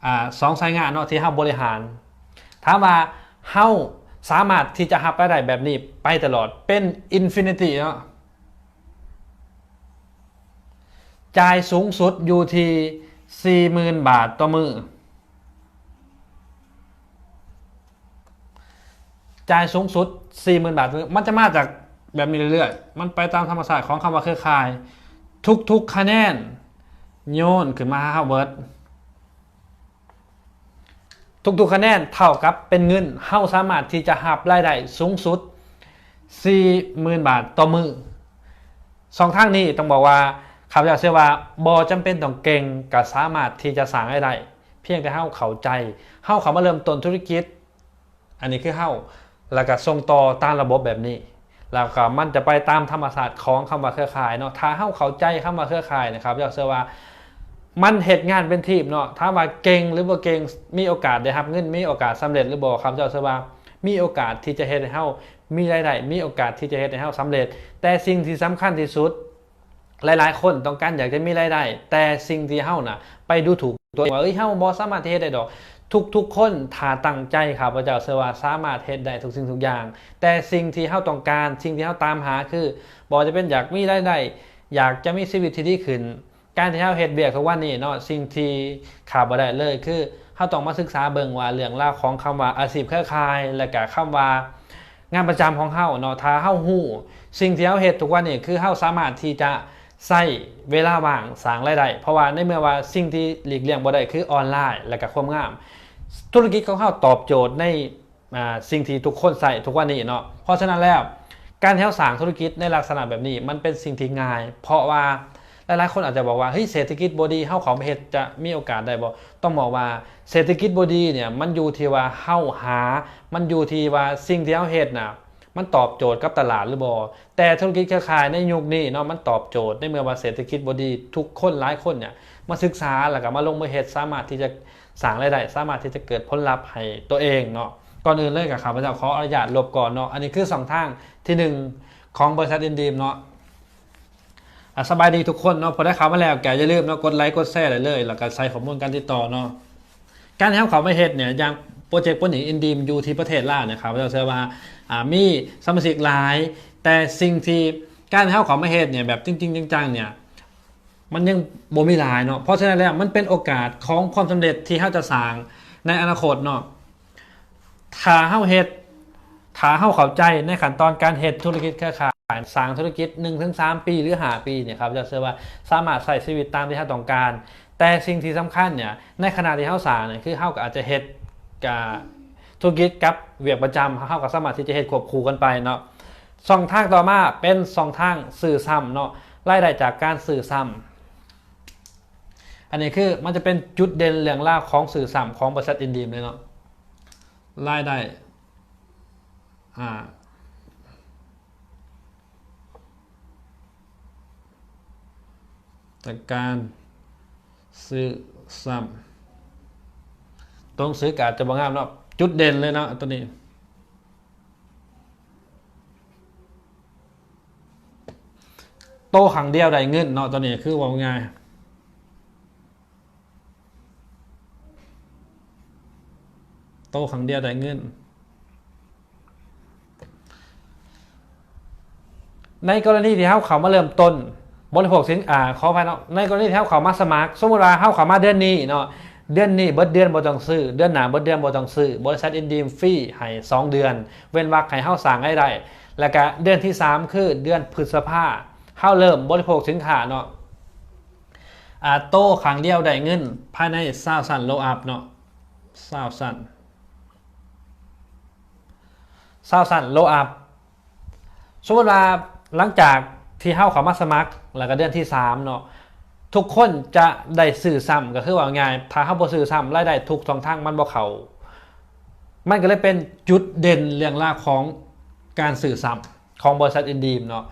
ອາ ສອງສາຍງານເນາະ ທີ່ເຮົາບໍລິຫານ. ຖາມວ່າເຮົາສາມາດທີ່ຈະຮັບລາຍໄດ້ແບບນີ້ໄປຕະຫຼອດ ເປັນອິນຟິນິຕີເນາະ ຈ່າຍສູງສຸດຢູ່ທີ່ສີ່ໝື່ນບາດຕໍ່ມື້. ຈ່າຍສູງສຸດສີ່ໝື່ນບາດ ມັນຈະມາຈາກແບບນີ້ເລື້ອຍໆ ມັນໄປຕາມທຳມະຊາດຂອງຄຳວ່າເຄືອຂ່າຍ. ທຸກໆຄະແນນໂຍນຂຶ້ນມາຫາເຮົາເບິດ. ທຸກໆຄະແນນເທົ່າກັບເປັນເງິນ ເຮົາສາມາດທີ່ຈະຮັບລາຍໄດ້ສູງສຸດສີ່ໝື່ນບາດຕໍ່ມື້. ຊ່ອງທາງນີ້ຕ້ອງບອກວ່າ ຂ້າພະເຈົ້າເຊື່ອວ່າບໍ່ຈຳເປັນຕ້ອງເກັ່ງ ກໍສາມາດທີ່ຈະສ້າງລາຍໄດ້ ພຽງແຕ່ເຮົາເຂົ້າໃຈ ເຮົາເຂົ້າມາເລີ່ມຕົ້ນທຸລະກິດ ອັນນີ້ຄືເຮົາ ແລ້ວກໍສົ່ງຕໍ່ຕາມລະບົບແບບນີ້ ແລ້ວກໍມັນຈະໄປຕາມທຳມະຊາດຂອງຄຳວ່າເຄືອຂ່າຍເນາະ. ຖ້າເຮົາເຂົ້າໃຈຄຳວ່າເຄືອຂ່າຍນະ ຂ້າພະເຈົ້າເຊື່ອວ່າມັນເຮັດງານເປັນທີມເນາະ. ຖາມວ່າເກັ່ງຫຼືບໍ່ເກັ່ງ ມີໂອກາດໄດ້ຮັບເງິນ ມີໂອກາດສຳເລັດຫຼືບໍ່? ຂ້າພະເຈົ້າເຊື່ອວ່າມີໂອກາດທີ່ຈະເຮັດໃຫ້ເຮົາມີລາຍໄດ້ ມີໂອກາດທີ່ຈະເຮັດໃຫ້ເຮົາສຳເລັດ. ແຕ່ສິ່ງທີ່ສຳຄັນທີ່ສຸດ ຫຼາຍໆຄົນຕ້ອງການຢາກຈະມີລາຍໄດ້ ແຕ່ສິ່ງທີ່ເຮົານະໄປດູຖູກຕົວເອງວ່າ ເອີຍ ເຮົາບໍ່ສາມາດທີ່ເຮັດໄດ້ດອກ. ທຸກໆຄົນຖ້າຕັ້ງໃຈ ຂ້າພະເຈົ້າເຊື່ອວ່າສາມາດເຮັດໄດ້ທຸກສິ່ງທຸກຢ່າງ. ແຕ່ສິ່ງທີ່ເຮົາຕ້ອງການ ສິ່ງທີ່ເຮົາຕາມຫາຄື ບໍ່ວ່າຈະເປັນຢາກມີລາຍໄດ້ ຢາກຈະມີຊີວິດທີ່ດີຂຶ້ນ. ການທີ່ເຮົາເຮັດວຽກທຸກວັນນີ້ເນາະ ສິ່ງທີ່ຂາດບໍ່ໄດ້ເລີຍຄື ເຮົາຕ້ອງມາສຶກສາເບິ່ງວ່າເລື່ອງລາວຂອງຄຳວ່າອາຊີບເຄືອຂ່າຍ ແລະກະຄຳວ່າ ງານປະຈຳຂອງເຮົາເນາະ. ຖ້າເຮົາຮູ້ສິ່ງທີ່ເຮົາເຮັດທຸກວັນນີ້ ຄືເຮົາສາມາດທີ່ຈະໃຊ້ເວລາວ່າງສ້າງລາຍໄດ້ ເພາະວ່າໃນເມື່ອວ່າສິ່ງທີ່ຫຼີກລ່ຽງບໍ່ໄດ້ຄືອອນລາຍ ແລະກະຄວາມງາມ. ທຸລະກິດຂອງເຮົາຕອບໂຈດໃນ ອາ ສິ່ງທີ່ທຸກຄົນໃຊ້ທຸກວັນນີ້ເນາະ. ເພາະສະນັ້ນແລ້ວ ການທີ່ເຮົາສ້າງທຸລະກິດໃນລັກສະນະແບບນີ້ ມັນເປັນສິ່ງທີ່ງ່າຍ ເພາະວ່າຫຼາຍໆຄົນອາດຈະບອກວ່າ ເຮີ້ຍ ເສດຖະກິດບໍ່ດີ ເຮົາເຂົ້າມາເຮັດຈະມີໂອກາດໄດ້ບໍ່? ຕ້ອງບອກວ່າເສດຖະກິດບໍ່ດີເນ່ຍ ມັນຢູ່ທີ່ວ່າເຮົາຫາ ມັນຢູ່ທີ່ວ່າສິ່ງທີ່ເຮົາເຮັດນະ ມັນຕອບໂຈດກັບຕະຫຼາດຫຼືບໍ່? ແຕ່ທຸລະກິດເຄືອຂ່າຍໃນຍຸກນີ້ເນາະ ມັນຕອບໂຈດ ໃນເມື່ອວ່າເສດຖະກິດບໍ່ດີ ທຸກຄົນຫຼາຍຄົນເນ່ຍມາສຶກສາ ແລ້ວກໍມາລົງມືເຮັດ ສາມາດທີ່ຈະສ້າງລາຍໄດ້ ສາມາດທີ່ຈະເກີດຜົນລັບໃຫ້ຕົວເອງເນາະ. ກ່ອນອື່ນເລີຍກໍຂ້າພະເຈົ້າຂໍອະນຸຍາດລົບກ່ອນເນາະ. ອັນນີ້ຄືຊ່ອງທາງທີໜຶ່ງຂອງບໍລິສັດ InDream ເນາະ. ອ່າ ສະບາຍດີທຸກຄົນເນາະ, ຜູ້ໃດເຂົ້າມາແລ້ວກໍຢ່າລືມເນາະ ກົດໄລກົດແຊໄດ້ເລີຍ ແລ້ວກໍໃສ່ຂໍ້ມູນການຕິດຕໍ່ເນາະ. ການທີ່ເຮົາເຂົ້າມາເຮັດເນຍ ຢ່າງໂປຣເຈັກໂປຣນີ້ InDream ຢູ່ທີ່ປະເທດລາວເນຍ ຂ້າພະເຈົ້າເຊື່ອວ່າ ອ່າ ມີສະມາຊິກຫຼາຍ, ແຕ່ສິ່ງທີ່ ການທີ່ເຮົາເຂົ້າມາເຮັດເນຍ ແບບຈິງໆຈັງໆເນຍ ມັນຍັງບໍ່ມີຫຼາຍເນາະ. ເພາະສະນັ້ນແລ້ວ ມັນເປັນໂອກາດຂອງຄວາມສຳເລັດທີ່ເຮົາຈະສ້າງໃນອະນາຄົດເນາະ. ຖ້າເຮົາເຮັດ ຖ້າເຮົາເຂົ້າໃຈໃນຂັ້ນຕອນການເຮັດທຸລະກິດເຄືອຂ່າຍ, ສ້າງທຸລະກິດ ໜຶ່ງເຖິງສາມປີ ຫຼື ຫ້າປີເນຍ ຂ້າພະເຈົ້າເຊື່ອວ່າສາມາດໃຊ້ຊີວິດຕາມທີ່ເຮົາຕ້ອງການ. ແຕ່ສິ່ງທີ່ສຳຄັນເນຍ ໃນຂະນະທີ່ເຮົາສ້າງເນຍ ຄືເຮົາກໍອາດຈະເຮັດ ກະ ທຸລະກິດກັບວຽກປະຈຳ, ເຮົາກໍສາມາດທີ່ຈະເຮັດຄວບຄູ່ກັນໄປເນາະ. ຊ່ອງທາງຕໍ່ມາເປັນຊ່ອງທາງຊື້ຊ້ຳເນາະ, ລາຍໄດ້ຈາກການຊື້ຊ້ຳ. ອັນນີ້ຄືມັນຈະເປັນຈຸດເດັ່ນເລື່ອງລາວຂອງຊື້ຊ້ຳຂອງບໍລິສັດ InDream ເລີຍເນາະ. ລາຍໄດ້ ອ່າ ຈາກການຊື້ຊ້ຳ. ຕົວໜັງສືກໍອາດຈະບໍ່ງາມເນາະ, ຈຸດເດັ່ນເລີຍເນາະ ຕົວນີ້ ໂຕຄັ້ງດຽວໄດ້ເງິນເນາະ. ຕົວນີ້ຄືເວົ້າງ່າຍ ໂຕຄັ້ງດຽວໄດ້ເງິນ. ໃນກໍລະນີທີ່ເຮົາເຂົ້າມາເລີ່ມຕົ້ນບໍລິໂພກສິນ ອາ ຂໍອະໄພເນາະ, ໃນກໍລະນີທີ່ເຮົາເຂົ້າມາສະໝັກ, ສົມມຸດວ່າເຮົາເຂົ້າມາເດືອນນີ້ເນາະ, ເດືອນນີ້ເບິດເດືອນບໍ່ຕ້ອງຊື້, ເດືອນໜ້າເບິດເດືອນບໍ່ຕ້ອງຊື້, ບໍລິສັດ InDream ຟຣີໃຫ້ສອງເດືອນ ເວັ້ນວັກໃຫ້ເຮົາສ້າງລາຍໄດ້. ແລ້ວກະເດືອນທີສາມ ຄືເດືອນພຶດສະພາ ເຮົາເລີ່ມບໍລິໂພກສິນຄ້າເນາະ. ອາ ໂຕຄັ້ງດຽວໄດ້ເງິນພາຍໃນຊາວຊັ້ນ low up ເນາະ, ຊາວຊັ້ນ ຊາວຊັ້ນ low up. ສົມມຸດວ່າຫຼັງຈາກທີ່ເຮົາເຂົ້າມາສະໝັກ ແລ້ວກໍເດືອນທີສາມເນາະ, ທຸກຄົນຈະໄດ້ຊື້ຊ້ຳ, ກໍຄືເວົ້າງ່າຍ ຖ້າເຮົາບໍ່ຊື້ຊ້ຳ ລາຍໄດ້ທຸກຊ່ອງທາງມັນບໍ່ເຂົ້າ. ມັນກໍເລີຍເປັນຈຸດເດັ່ນເລື່ອງລາວຂອງການຊື້ຊ້ຳຂອງບໍລິສັດ InDream ເນາະ.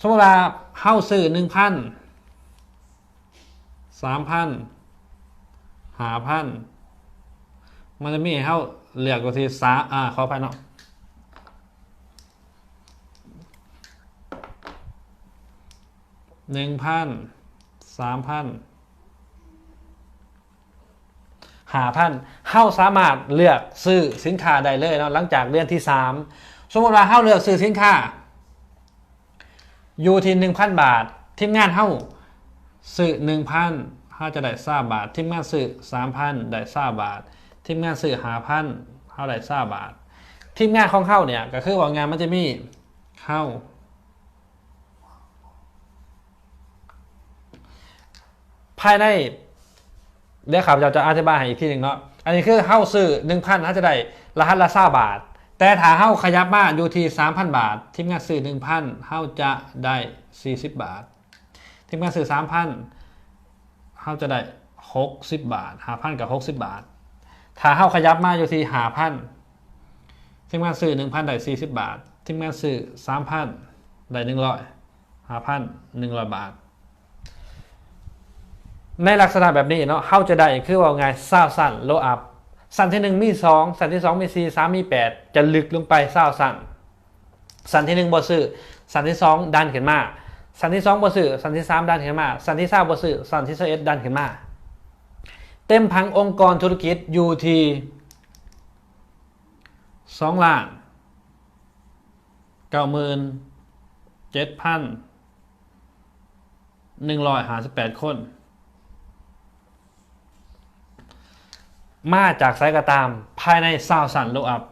ສົມມຸດວ່າເຮົາຊື້ໜຶ່ງພັນ ສາມພັນ ຫ້າພັນ ມັນຈະມີໃຫ້ເຮົາເລືອກຢູ່ທີ່ສາມ ອາ ຂໍອະໄພເນາະ ໜຶ່ງພັນ ສາມພັນ ຫ້າພັນ ເຮົາສາມາດເລືອກຊື້ສິນຄ້າໄດ້ເລີຍເນາະ ຫຼັງຈາກເດືອນທີສາມ. ສົມມຸດວ່າເຮົາເລືອກຊື້ສິນຄ້າ ຢູ່ທີ່ໜຶ່ງພັນບາດ, ທີມງານເຮົາຊື້ໜຶ່ງພັນ ເຮົາຈະໄດ້ຊາວບາດ, ທີມງານຊື້ສາມພັນ ໄດ້ຊາວບາດ, ທີມງານຊື້ຫ້າພັນ ເຮົາໄດ້ຊາວບາດ. ທີມງານຂອງເຮົາເນຍ ກໍຄືເວົ້າງ່າຍ ມັນຈະມີເຮົາ ພາຍໃນ ດຽວຂ້າພະເຈົ້າຈະອະທິບາຍໃຫ້ອີກທີໜຶ່ງເນາະ. ອັນນີ້ຄືເຮົາຊື້ໜຶ່ງພັນ ເຮົາຈະໄດ້ລະຫັດລະຊາວບາດ, ແຕ່ຖ້າເຮົາຂະຫຍັບມາຢູ່ທີ່ສາມພັນບາດ, ທີມງານຊື້ໜຶ່ງພັນ ເຮົາຈະໄດ້ສີ່ສິບບາດ, ທີມງານຊື້ສາມພັນ ເຮົາຈະໄດ້ຫົກສິບບາດ, ຫ້າພັນກໍຫົກສິບບາດ. ຖ້າເຮົາຂະຫຍັບມາຢູ່ທີ່ຫ້າພັນ, ທີມງານຊື້ໜຶ່ງພັນໄດ້ສີ່ສິບບາດ, ທີມງານຊື້ສາມພັນໄດ້ໜຶ່ງຮ້ອຍ ຫ້າພັນໜຶ່ງຮ້ອຍບາດ. ໃນລັກສະນະແບບນີ້ເນາະ ເຮົາຈະໄດ້ ຄືເວົ້າງ່າຍ ຊາວຊັ້ນ low up. ຊັ້ນທີໜຶ່ງມີສອງ, ຊັ້ນທີສອງມີສີ່, ສາມມີແປດ, ຈະລຶກລົງໄປຊາວຊັ້ນ. ຊັ້ນທີໜຶ່ງບໍ່ຊື້, ຊັ້ນທີສອງດັນຂຶ້ນມາ, ຊັ້ນທີສອງບໍ່ຊື້, ຊັ້ນທີສາມດັນຂຶ້ນມາ, ຊັ້ນທີຊາວບໍ່ຊື້, ຊັ້ນທີຊາວເອັດດັນຂຶ້ນມາ. ເຕັມຜັງອົງກອນທຸລະກິດຢູ່ທີ່ສອງລ້ານເກົ້າໝື່ນເຈັດພັນ ໜຶ່ງຮ້ອຍຫ້າສິບແປດຄົນ ມາຈາກໃສກໍຕາມ ພາຍໃນຊາວຊັ້ນ low up.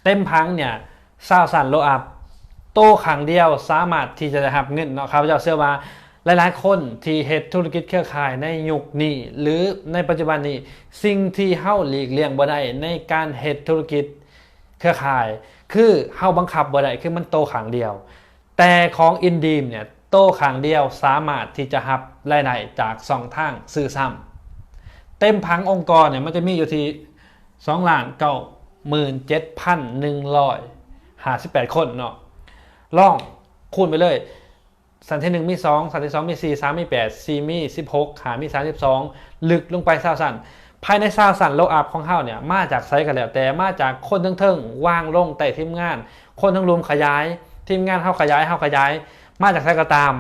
ເຕັມຜັງເນຍ ຊາວຊັ້ນ low up ໂຕຄັ້ງດຽວສາມາດທີ່ຈະໄດ້ຮັບເງິນເນາະ. ຂ້າພະເຈົ້າເຊື່ອວ່າຫຼາຍໆຄົນທີ່ເຮັດທຸລະກິດເຄືອຂ່າຍໃນຍຸກນີ້ ຫຼື ໃນປັດຈຸບັນນີ້ ສິ່ງທີ່ເຮົາຫຼີກລ່ຽງບໍ່ໄດ້ໃນການເຮັດທຸລະກິດ ເຄືອຂ່າຍ ຄືເຮົາບັງຄັບບໍ່ໄດ້ ຄືມັນໂຕຂ້າງດຽວ. ແຕ່ຂອງ InDream ເນຍ ໂຕຂ້າງດຽວສາມາດທີ່ຈະຮັບລາຍໄດ້ຈາກຊ່ອງທາງຊື້ຊ້ຳ. ເຕັມຜັງອົງກອນເນຍ ມັນຈະມີຢູ່ທີ່ສອງລ້ານເກົ້າໝື່ນເຈັດພັນໜຶ່ງຮ້ອຍຫ້າສິບແປດຄົນເນາະ. ລອງຄູນໄປເລີຍ ຊັ້ນທີໜຶ່ງມີສອງ, ຊັ້ນທີສອງມີສີ່, ສາມມີແປດ, ສີ່ມີສິບຫົກ, ຫ້າມີສາມສິບສອງ ລຶກລົງໄປຊາວຊັ້ນ. ພາຍໃນຊາວຊັ້ນ low up ຂອງເຮົາເນຍ ມາຈາກໃສກໍແລ້ວແຕ່, ມາຈາກຄົນເທິງໆ ວາງລົງໃຕ້ທີມງານ, ຄົນທັງລຸ່ມຂະຫຍາຍ, ທີມງານເຮົາຂະຫຍາຍ, ເຮົາຂະຫຍາຍ, ມາຈາກໃສກໍຕາມ,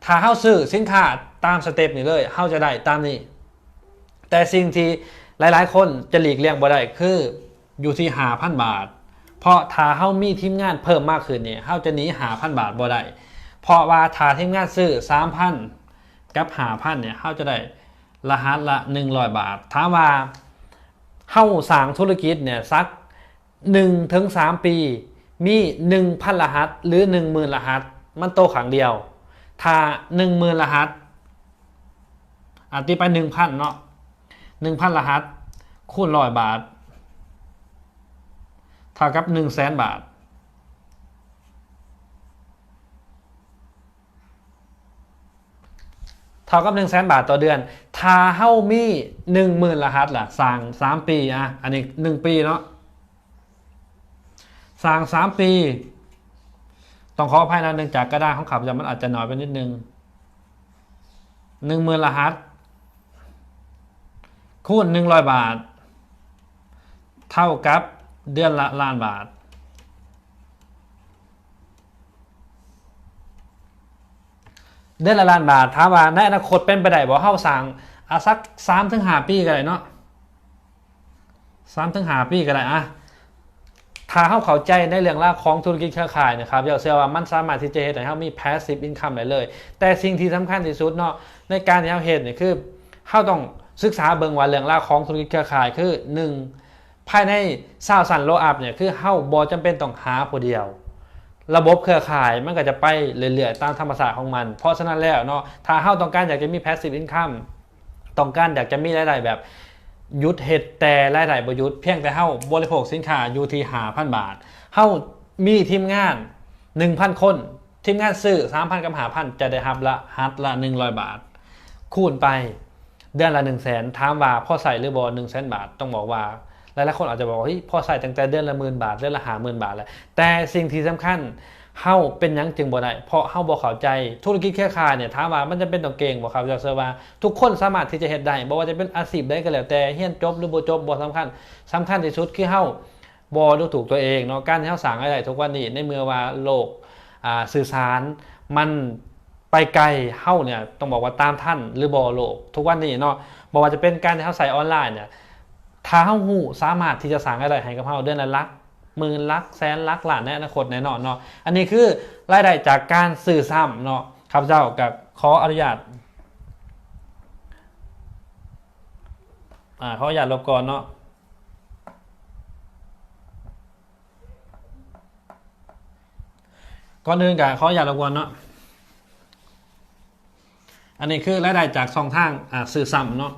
ຖ້າເຮົາຊື້ສິນຄ້າຕາມສະເຕັບນີ້ເລີຍ ເຮົາຈະໄດ້ຕາມນີ້. ແຕ່ສິ່ງທີ່ຫຼາຍໆຄົນຈະຫຼີກລ່ຽງບໍ່ໄດ້ຄື ຢູ່ທີ່ຫ້າພັນບາດ, ເພາະຖ້າເຮົາມີທີມງານເພີ່ມມາຂຶ້ນນີ້ ເຮົາຈະໜີຫ້າພັນບາດບໍ່ໄດ້, ເພາະວ່າຖ້າທີມງານຊື້ສາມພັນກັບຫ້າພັນນີ້ ເຮົາຈະໄດ້ລະຫັດລະໜຶ່ງຮ້ອຍບາດ. ຖາມວ່າເຮົາສ້າງທຸລະກິດນີ້ສັກໜຶ່ງເຖິງສາມປີ ມີໜຶ່ງພັນລະຫັດ ຫຼື ໜຶ່ງໝື່ນລະຫັດ ມັນໂຕຂ້າງດຽວ. ຖ້າໜຶ່ງໝື່ນລະຫັດ ອາ ຕີໄປໜຶ່ງພັນເນາະ, ໜຶ່ງພັນລະຫັດ ຄູນຮ້ອຍບາດ ເທົ່າກັບໜຶ່ງແສນບາດ, ເທົ່າກັບໜຶ່ງແສນບາດຕໍ່ເດືອນ. ຖ້າເຮົາມີໜຶ່ງໝື່ນລະຫັດລະ ສ້າງສາມປີ, ອາ ອັນນີ້ໜຶ່ງປີເນາະ, ສ້າງສາມປີ, ຕ້ອງຂໍອະໄພນະ ເນື່ອງຈາກກະດານຂອງຂ້າພະເຈົ້າມັນອາດຈະໜ້ອຍໄປນິດໜຶ່ງ. ໜຶ່ງໝື່ນລະຫັດ ຄູນໜຶ່ງຮ້ອຍບາດ ເທົ່າກັບເດືອນລະລ້ານບາດ, ເດືອນລະລ້ານບາດ. ຖາມວ່າໃນອະນາຄົດເປັນໄປໄດ້ບໍ່? ເຮົາສ້າງ ອາ ສັກສາມເຖິງຫ້າປີກໍໄດ້ເນາະ. ສາມເຖິງຫ້າປີກໍໄດ້ອະ. ຖ້າເຮົາເຂົ້າໃຈໃນເລື່ອງລາວຂອງທຸລະກິດເຄືອຂ່າຍນະຄັບ ເຈົ້າເຊື່ອວ່າມັນສາມາດທີ່ຈະເຮັດໃຫ້ເຮົາມີ passive income ໄດ້ເລີຍ. ແຕ່ສິ່ງທີ່ສຳຄັນທີ່ສຸດເນາະ ໃນການທີ່ເຮົາເຮັດນີ້ ຄືເຮົາຕ້ອງສຶກສາເບິ່ງວ່າເລື່ອງລາວຂອງທຸລະກິດເຄືອຂ່າຍ ຄື ໜຶ່ງ ພາຍໃນຊາວຊັ້ນ low up ນີ້ ຄືເຮົາບໍ່ຈຳເປັນຕ້ອງຫາຜູ້ດຽວ. ລະບົບເຄືອຂ່າຍມັນກໍຈະໄປເລື້ອຍໆຕາມທຳມະຊາດຂອງມັນ. ເພາະສະນັ້ນແລ້ວເນາະ ຖ້າເຮົາຕ້ອງການຢາກຈະມີ passive income ຕ້ອງການຢາກຈະມີລາຍໄດ້ແບບຢຸດເຮັດແຕ່ລາຍໄດ້ບໍ່ຢຸດ, ພຽງແຕ່ເຮົາບໍລິໂພກສິນຄ້າຢູ່ທີ່ຫ້າພັນບາດ, ເຮົາມີທີມງານໜຶ່ງພັນຄົນ, ທີມງານຊື້ສາມພັນກັບຫ້າພັນ ຈະໄດ້ຮັບລະຫັດລະໜຶ່ງຮ້ອຍບາດ, ຄູນໄປເດືອນລະໜຶ່ງແສນ. ຖາມວ່າພໍໃຊ້ຫຼືບໍ່ ໜຶ່ງແສນບາດ? ຕ້ອງບອກວ່າ ຫຼາຍໆຄົນອາດຈະບອກວ່າ ເຮີ້ຍ ພໍໃຊ້ຕັ້ງແຕ່ເດືອນລະໝື່ນບາດ, ເດືອນລະຫ້າໝື່ນບາດແຫຼະ. ແຕ່ສິ່ງທີ່ສຳຄັນ ເຮົາເປັນຫຍັງຈຶ່ງບໍ່ໄດ້? ເພາະເຮົາບໍ່ເຂົ້າໃຈ. ທຸລະກິດເຄືອຂ່າຍນີ້ ຖາມວ່າມັນຈຳເປັນຕ້ອງເກັ່ງບໍ່? ຂ້າພະເຈົ້າເຊື່ອວ່າທຸກຄົນສາມາດທີ່ຈະເຮັດໄດ້, ບໍ່ວ່າຈະເປັນອາຊີບໃດກໍແລ້ວແຕ່, ຮຽນຈົບຫຼືບໍ່ຈົບບໍ່ສຳຄັນ, ສຳຄັນທີ່ສຸດຄືເຮົາບໍ່ດູຖູກຕົວເອງເນາະ. ການທີ່ເຮົາສ້າງລາຍໄດ້ທຸກວັນນີ້ ໃນເມື່ອວ່າໂລກ ອ່າ ສື່ສານມັນ ໄປໄກ, ເຮົານີ້ຕ້ອງບອກວ່າຕາມທັນຫຼືບໍ່ໂລກທຸກວັນນີ້ເນາະ. ບໍ່ວ່າຈະເປັນການທີ່ເຮົາໃຊ້ອອນລາຍນີ້, ຖ້າເຮົາຮູ້ ສາມາດທີ່ຈະສ້າງລາຍໄດ້ໃຫ້ກັບເຮົາເດືອນລະຫຼັກໝື່ນ, ຫຼັກແສນ, ຫຼັກລ້ານໃນອະນາຄົດແນ່ນອນເນາະ. ອັນນີ້ຄືລາຍໄດ້ຈາກການຊື້ຊ້ຳເນາະ. ຂ້າພະເຈົ້າກໍຂໍອະນຸຍາດ ອາ ຂໍອະນຸຍາດລົບກ່ອນເນາະ. ກ່ອນອື່ນກໍຂໍອະນຸຍາດລົບກ່ອນເນາະ. ອັນນີ້ຄືລາຍໄດ້ຈາກຊ່ອງທາງ ອາ ຊື້ຊ້ຳເນາະ.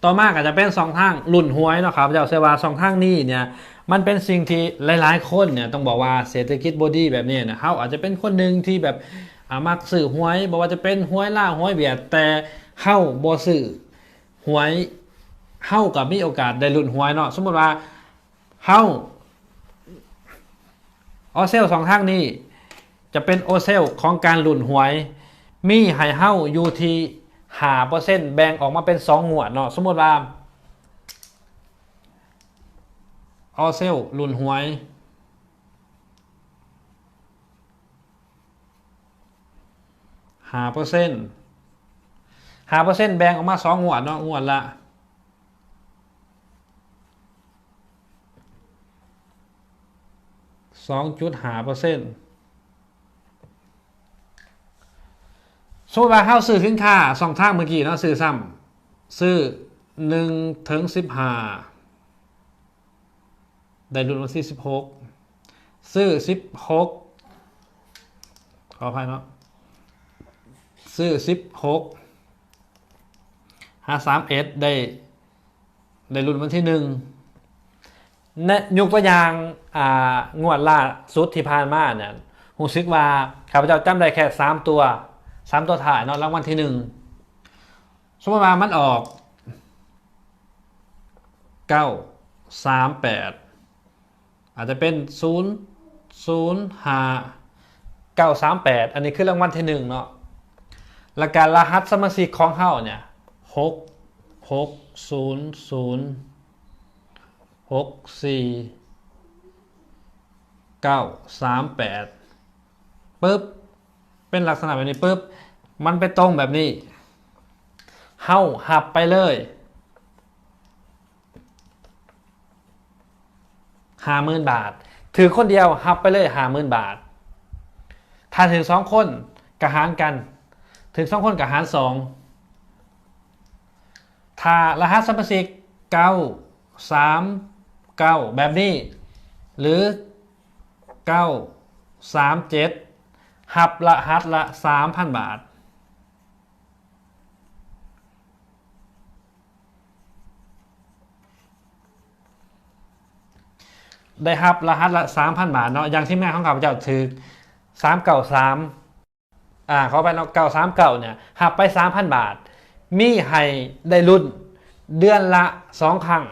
ຕໍ່ມາກໍຈະເປັນຊ່ອງທາງລຸ້ນຫວຍເນາະ. ຂ້າພະເຈົ້າເຊື່ອວ່າຊ່ອງທາງນີ້ເນຍ ມັນເປັນສິ່ງທີ່ຫຼາຍໆຄົນເນຍ ຕ້ອງບອກວ່າເສດຖະກິດບໍ່ດີແບບນີ້ນະ, ເຮົາອາດຈະເປັນຄົນໜຶ່ງທີ່ແບບ ອາ ມັກຊື້ຫວຍ, ບໍ່ວ່າຈະເປັນຫວຍລາວ, ຫວຍຫວຽດ, ແຕ່ເຮົາບໍ່ຊື້ຫວຍ, ເຮົາກໍມີໂອກາດໄດ້ລຸ້ນຫວຍເນາະ. ສົມມຸດວ່າ ເຮົາ Auto Sell ຊ່ອງທາງນີ້ຈະເປັນ Auto Sell ຂອງການລຸ້ນຫວຍ, ມີໃຫ້ເຮົາຢູ່ທີ່ຫ້າເປີເຊັນ ແບ່ງອອກມາເປັນສອງງວດເນາະ. ສົມມຸດວ່າ Auto Sell ລຸ້ນຫວຍ ຫ້າເປີເຊັນ, ຫ້າເປີເຊັນ ແບ່ງອອກມາສອງງວດເນາະ, ງວດລະ ສອງຈຸດຫ້າເປີເຊັນ. ສົມມຸດວ່າເຮົາຊື້ສິນຄ້າຊ່ອງທາງເມື່ອກີ້ເນາະ, ຊື້ຊ້ຳ ຊື້ໜຶ່ງເຖິງສິບຫ້າ ໄດ້ລຸ້ນວັນທີສິບຫົກ, ຊື້ສິບຫົກ ຂໍອະໄພເນາະ, ຊື້ສິບຫົກ ຫາສາມເອັດ ໄດ້ ໄດ້ລຸ້ນວັນທີໜຶ່ງ. ແນະ ຍົກຕົວຢ່າງ ອ່າ ງວດລ່າສຸດທີ່ຜ່ານມາເນຍ ຮູ້ສຶກວ່າຂ້າພະເຈົ້າຈຳໄດ້ແຄ່ສາມຕົວ, ສາມຕົວທ້າຍເນາະ, ລາງວັນທີໜຶ່ງ. ສົມມຸດວ່າມັນອອກ ເກົ້າສາມແປດ ອາດຈະເປັນ ສູນ ສູນຫ້າ ເກົ້າສາມແປດ ອັນນີ້ຄືລາງວັນທີໜຶ່ງເນາະ. ແລ້ວກໍລະຫັດສະມາຊິກຂອງເຮົາເນຍ ຫົກຫົກສູນສູນ ຫົກສີ່ເກົ້າສາມແປດ ປຶບ ເປັນລັກສະນະແບບນີ້ປຶບ ມັນໄປຕົງແບບນີ້ ເຮົາຮັບໄປເລີຍ ຫ້າໝື່ນບາດ. ຖືກຄົນດຽວຮັບໄປເລີຍຫ້າໝື່ນບາດ. ຖ້າຖືກສອງຄົນກໍຫານກັນ ຖືກສອງຄົນກໍຫານສອງ. ຖ້າລະຫັດສະມາຊິກເກົ້າສາມເກົ້າແບບນີ້ ຫຼື ເກົ້າສາມເຈັດ ຮັບລະຫັດລະສາມພັນບາດ. ໄດ້ຮັບລະຫັດລະສາມພັນບາດເນາະ. ຢ່າງທີມງານຂອງຂ້າພະເຈົ້າຖືກສາມເກົ້າສາມ ອ່າ ຂໍອະໄປເນາະ ເກົ້າສາມເກົ້າເນຍ ຮັບໄປສາມພັນບາດ ມີໃຫ້ໄດ້ລຸ້ນເດືອນລະສອງຄັ້ງ.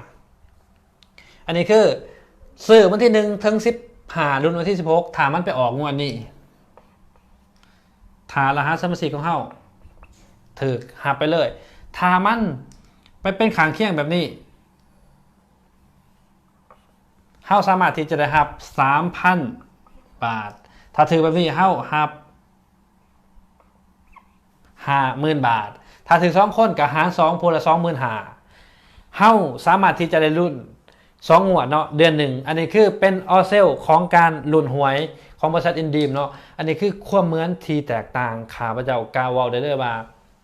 ອັນນີ້ຄືຊື້ວັນທີໜຶ່ງເຖິງສິບຫ້າ ລຸ້ນວັນທີສິບຫົກ ຖ້າມັນໄປອອກງວດນີ້ ຖ້າລະຫັດສະມາຊິກຂອງເຮົາຖືກ ຮັບໄປເລີຍ. ຖ້າມັນໄປເປັນຂ້າງຄຽງແບບນີ້ ເຮົາສາມາດທີ່ຈະໄດ້ຮັບສາມພັນບາດ. ຖ້າຖືກແບບນີ້ ເຮົາຮັບ ຫ້າໝື່ນບາດ. ຖ້າຖືກສອງຄົນກໍຫານສອງ ຜູ້ລະສອງໝື່ນຫ້າ. ເຮົາສາມາດທີ່ຈະໄດ້ລຸ້ນສອງງວດເນາະ ເດືອນໜຶ່ງ. ອັນນີ້ຄືເປັນອໍເຊວຂອງການລຸ້ນຫວຍຂອງບໍລິສັດອິນດຣີມເນາະ. ອັນນີ້ຄືຄວາມເໝືອນທີ່ແຕກຕ່າງ. ຂ້າພະເຈົ້າກ້າເວົ້າໄດ້ເລີຍວ່າ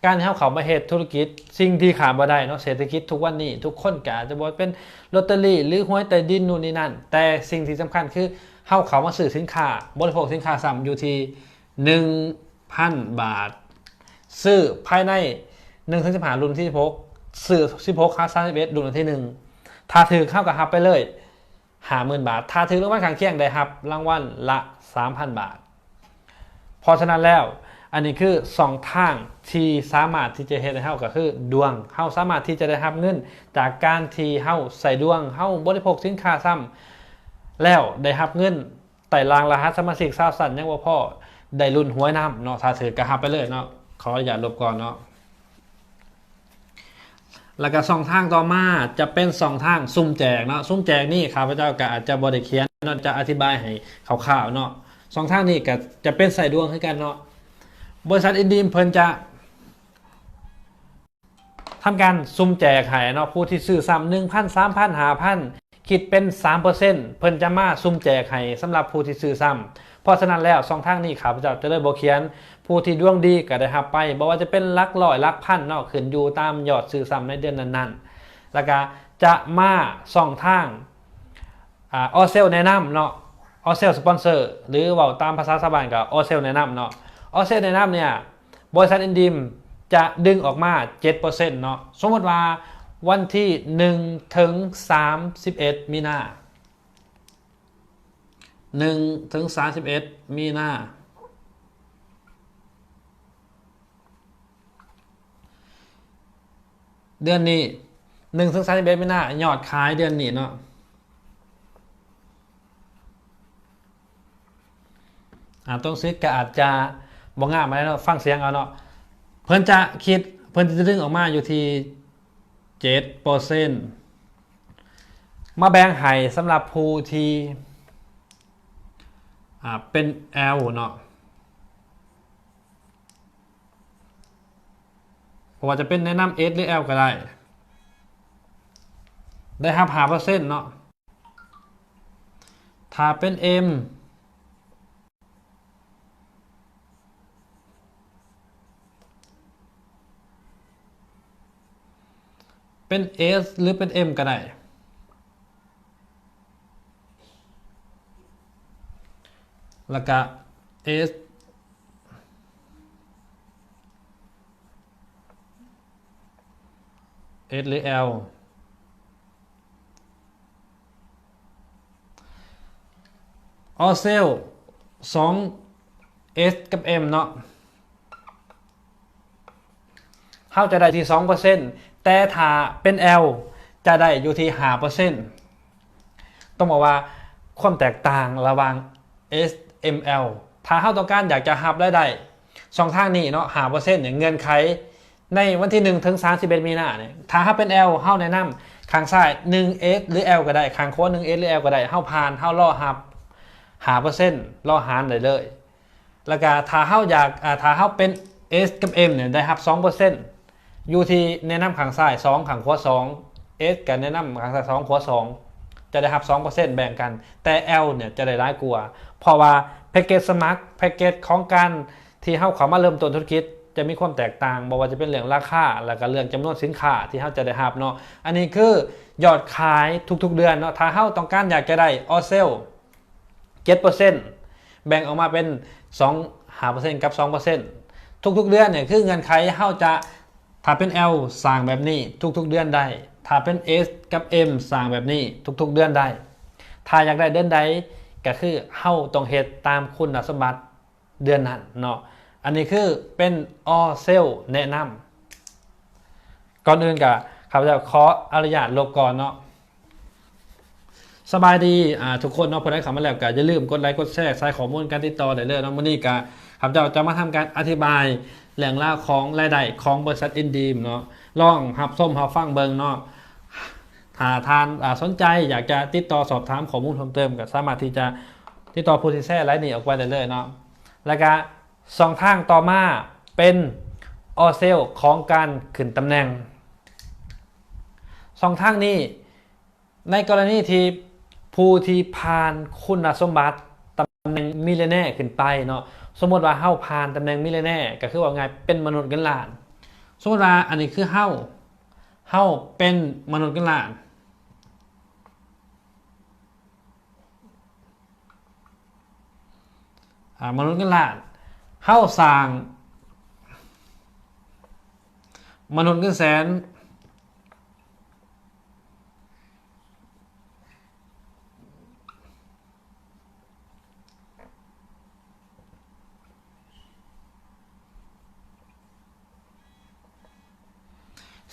ການທີ່ເຮົາເຂົ້າມາເຮັດທຸລະກິດ ສິ່ງທີ່ຂາດບໍ່ໄດ້ເນາະ ເສດຖະກິດທຸກວັນນີ້ ທຸກຄົນກໍອາດຈະບໍ່ເປັນລອດເຕີຣີ ຫຼື ຫວຍໃຕ້ດິນ ນູ້ນນີ້ນັ້ນ ແຕ່ສິ່ງທີ່ສຳຄັນຄືເຮົາເຂົ້າມາຊື້ສິນຄ້າ ບໍລິໂພກສິນຄ້າຊ້ຳຢູ່ທີ່ ໜຶ່ງພັນບາດ ຊື້ພາຍໃນ ໜຶ່ງເຖິງສິບຫ້າ ລຸ້ນທີສິບຫົກ ຊື້ສິບຫົກຫາສາມສິບເອັດ ລຸ້ນທີໜຶ່ງ. ຖ້າຖືກ ເຮົາກໍຮັບໄປເລີຍຫ້າໝື່ນບາດ. ຖ້າຖືກລາງວັນຂ້າງຄຽງ ໄດ້ຮັບລາງວັນລະສາມພັນບາດ. ເພາະສະນັ້ນແລ້ວ ອັນນີ້ຄືຊ່ອງທາງທີ່ສາມາດທີ່ຈະເຮັດໃຫ້ເຮົາ ກໍຄືດວງ ເຮົາສາມາດທີ່ຈະໄດ້ຮັບເງິນຈາກການທີ່ເຮົາໃຊ້ດວງ ເຮົາບໍລິໂພກສິນຄ້າຊ້ຳ ແລ້ວໄດ້ຮັບເງິນ ໃຕ້ລ່າງລະຫັດສະມາຊິກຊາວຊັ້ນຍັງບໍ່ພໍ ໄດ້ລຸ້ນຫວຍນຳເນາະ. ຖ້າຖືກກໍຮັບໄປເລີຍເນາະ. ຂໍອະນຸຍາດລົບກ່ອນເນາະ. ແລ້ວກໍຊ່ອງທາງຕໍ່ມາຈະເປັນຊ່ອງທາງສຸ່ມແຈກເນາະ. ສຸ່ມແຈກນີ້ຂ້າພະເຈົ້າກໍອາດຈະບໍ່ໄດ້ຂຽນເນາະ ຈະອະທິບາຍໃຫ້ຄ່າວໆເນາະ. ຊ່ອງທາງນີ້ກໍຈະເປັນໃຊ້ດວງຄືກັນເນາະ. ບໍລິສັດອິນດຣີມເພິ່ນຈະ ທຳການສຸ່ມແຈກໃຫ້ເນາະ ຜູ້ທີ່ຊື້ຊ້ຳ ໜຶ່ງພັນ ສາມພັນ ຫ້າພັນ ຄິດເປັນສາມເປີເຊັນ ເພິ່ນຈະມາສຸ່ມແຈກໃຫ້ສຳລັບຜູ້ທີ່ຊື້ຊ້ຳ. ເພາະສະນັ້ນແລ້ວ ຊ່ອງທາງນີ້ຂ້າພະເຈົ້າຈະເລີຍບໍ່ຂຽນ. ຜູ້ທີ່ດວງດີກໍໄດ້ຮັບໄປ ບໍ່ວ່າຈະເປັນຫຼັກຮ້ອຍ ຫຼັກພັນເນາະ ຂຶ້ນຢູ່ຕາມຍອດຊື້ຊ້ຳໃນເດືອນນັ້ນໆ. ແລ້ວກະຈະມາຊ່ອງທາງ ອ່າ ອໍເຊວແນະນຳເນາະ ອໍເຊວສະປອນເຊີ ຫຼື ເວົ້າຕາມພາສາຊາວບ້ານກໍອໍເຊວແນະນຳເນາະ. ອໍເຊວແນະນຳເນຍ ບໍລິສັດອິນດຣີມຈະດຶງອອກມາເຈັດເປີເຊັນເນາະ. ສົມມຸດວ່າວັນທີໜຶ່ງເຖິງສາມສິບເອັດມີນາ ໜຶ່ງເຖິງສາມສິບເອັດມີນາ ເດືອນນີ້ ໜຶ່ງເຖິງສາມສິບເອັດມີນາ ຍອດຂາຍເດືອນນີ້ເນາະ. ອ່າ ຕົວໜັງສືກໍອາດຈະບໍ່ງາມປານໃດເນາະ ຟັງສຽງເອົາເນາະ. ເພິ່ນຈະຄິດ ເພິ່ນຈະດຶງອອກມາຢູ່ທີ່ເຈັດເປີເຊັນ ມາແບ່ງໃຫ້ສຳລັບຜູ້ທີ່ ອ່າ ເປັນແອລເນາະ. ບໍ່ວ່າຈະເປັນແນະນຳເອສ ຫຼື ແອລ ກໍໄດ້ ໄດ້ຮັບຫ້າເປີເຊັນເນາະ. ຖ້າເປັນເອັມ ເປັນເອສ ຫຼື ເປັນເອັມກໍໄດ້. ແລ້ວກະເອສ ເອສ ຫຼື ແອລ ອໍເຊວ ສອງ ເອສ ກັບ ເອັມ ເນາະ. ເຮົາຈະໄດ້ທີ່ສອງເປີເຊັນ ແຕ່ຖ້າເປັນແອລ ຈະໄດ້ຢູ່ທີ່ຫ້າເປີເຊັນ. ຕ້ອງບອກວ່າຄວາມແຕກຕ່າງລະຫວ່າງເອສ ເອັມ ແອລ ຖ້າເຮົາຕ້ອງການຢາກຈະຮັບລາຍໄດ້ຊ່ອງທາງນີ້ເນາະ ຫ້າເປີເຊັນ ເງື່ອນໄຂໃນວັນທີໜຶ່ງ ເຖິງ ສາມສິບເອັດ ມີນານີ້ ຖ້າເຮົາເປັນ L ເຮົາແນະນຳຂ້າງຊ້າຍ ໜຶ່ງ X ຫຼື L ກໍໄດ້ ຂ້າງຂວາ ໜຶ່ງ X ຫຼື L ກໍໄດ້ ເຮົາຜ່ານ ເຮົາລໍຮັບ ຫ້າເປີເຊັນ ລໍຫານໄດ້ເລີຍ. ແລ້ວກະຖ້າເຮົາຢາກ ອາ ຖ້າເຮົາເປັນ S ກັບ M ນີ້ ໄດ້ຮັບ ສອງເປີເຊັນ ຢູ່ທີ່ແນະນຳຂ້າງຊ້າຍ ສອງ ຂ້າງຂວາ ສອງ S ກໍແນະນຳຂ້າງຊ້າຍ ສອງ ຂວາ ສອງ ຈະໄດ້ຮັບ ສອງເປີເຊັນ ແບ່ງກັນ ແຕ່ L ນີ້ຈະໄດ້ຫຼາຍກວ່າ ເພາະວ່າແພັກເກັດສະໝັກ ແພັກເກັດຂອງການທີ່ເຮົາເຂົ້າມາເລີ່ມຕົ້ນທຸລະກິດ ຈະມີຄວາມແຕກຕ່າງ ບໍ່ວ່າຈະເປັນເລື່ອງລາຄາ ແລ້ວກໍເລື່ອງຈຳນວນສິນຄ້າທີ່ເຮົາຈະໄດ້ຮັບເນາະ. ອັນນີ້ຄືຍອດຂາຍທຸກໆເດືອນເນາະ. ຖ້າເຮົາຕ້ອງການຢາກຈະໄດ້ All Sale ເຈັດເປີເຊັນ ແບ່ງອອກມາເປັນສອງ ຫ້າເປີເຊັນ ກັບ ສອງເປີເຊັນ ທຸກໆເດືອນນີ້ ຄືເງື່ອນໄຂເຮົາຈະ ຖ້າເປັນ L ສ້າງແບບນີ້ທຸກໆເດືອນໄດ້ ຖ້າເປັນ S ກັບ M ສ້າງແບບນີ້ທຸກໆເດືອນໄດ້. ຖ້າຢາກໄດ້ເດືອນໃດ ກໍຄືເຮົາຕ້ອງເຮັດຕາມຄຸນສົມບັດເດືອນນັ້ນເນາະ. ອັນນີ້ຄືເປັນ All Sale ແນະນຳ. ກ່ອນອື່ນກໍຂ້າພະເຈົ້າຂໍອະນຸຍາດລົບກ່ອນເນາະ. ສະບາຍດີ ອາ ທຸກຄົນເນາະ. ຜູ້ໃດເຂົ້າມາແລ້ວກໍຢ່າລືມກົດໄລກົດແຊ ໃສ່ຂໍ້ມູນການຕິດຕໍ່ໄດ້ເລີຍເນາະ. ມື້ນີ້ກໍຂ້າພະເຈົ້າຈະມາທຳການອະທິບາຍເລື່ອງລາວຂອງລາຍໄດ້ຂອງບໍລິສັດ Indeem ເນາະ. ລອງຮັບຊົມຮັບຟັງເບິ່ງເນາະ. ຖ້າທ່ານ ອາ ສົນໃຈຢາກຈະຕິດຕໍ່ສອບຖາມຂໍ້ມູນເພີ່ມເຕີມ ກໍສາມາດທີ່ຈະຕິດຕໍ່ຜູ້ທີ່ແຊລາຍນີ້ອອກໄປໄດ້ເລີຍເນາະ. ແລ້ວກໍຊ່ອງທາງຕໍ່ມາເປັນ All Sale ຂອງການຂຶ້ນຕຳແໜ່ງ. ຊ່ອງທາງນີ້ ໃນກໍລະນີທີ່ຜູ້ທີ່ຜ່ານຄຸນນະສົມບັດຕຳແໜ່ງມິລເນຍຂຶ້ນໄປເນາະ, ສົມມຸດວ່າເຮົາຜ່ານຕຳແໜ່ງມິລເນຍ ກໍຄືເວົ້າງ່າຍເປັນມະນຸດເງິນລ້ານ. ສົມມຸດວ່າອັນນີ້ຄືເຮົາ, ເຮົາເປັນມະນຸດເງິນລ້ານ. ອາ ມະນຸດເງິນລ້ານ, ເຮົາສ້າງມະນຸດເງິນແສນ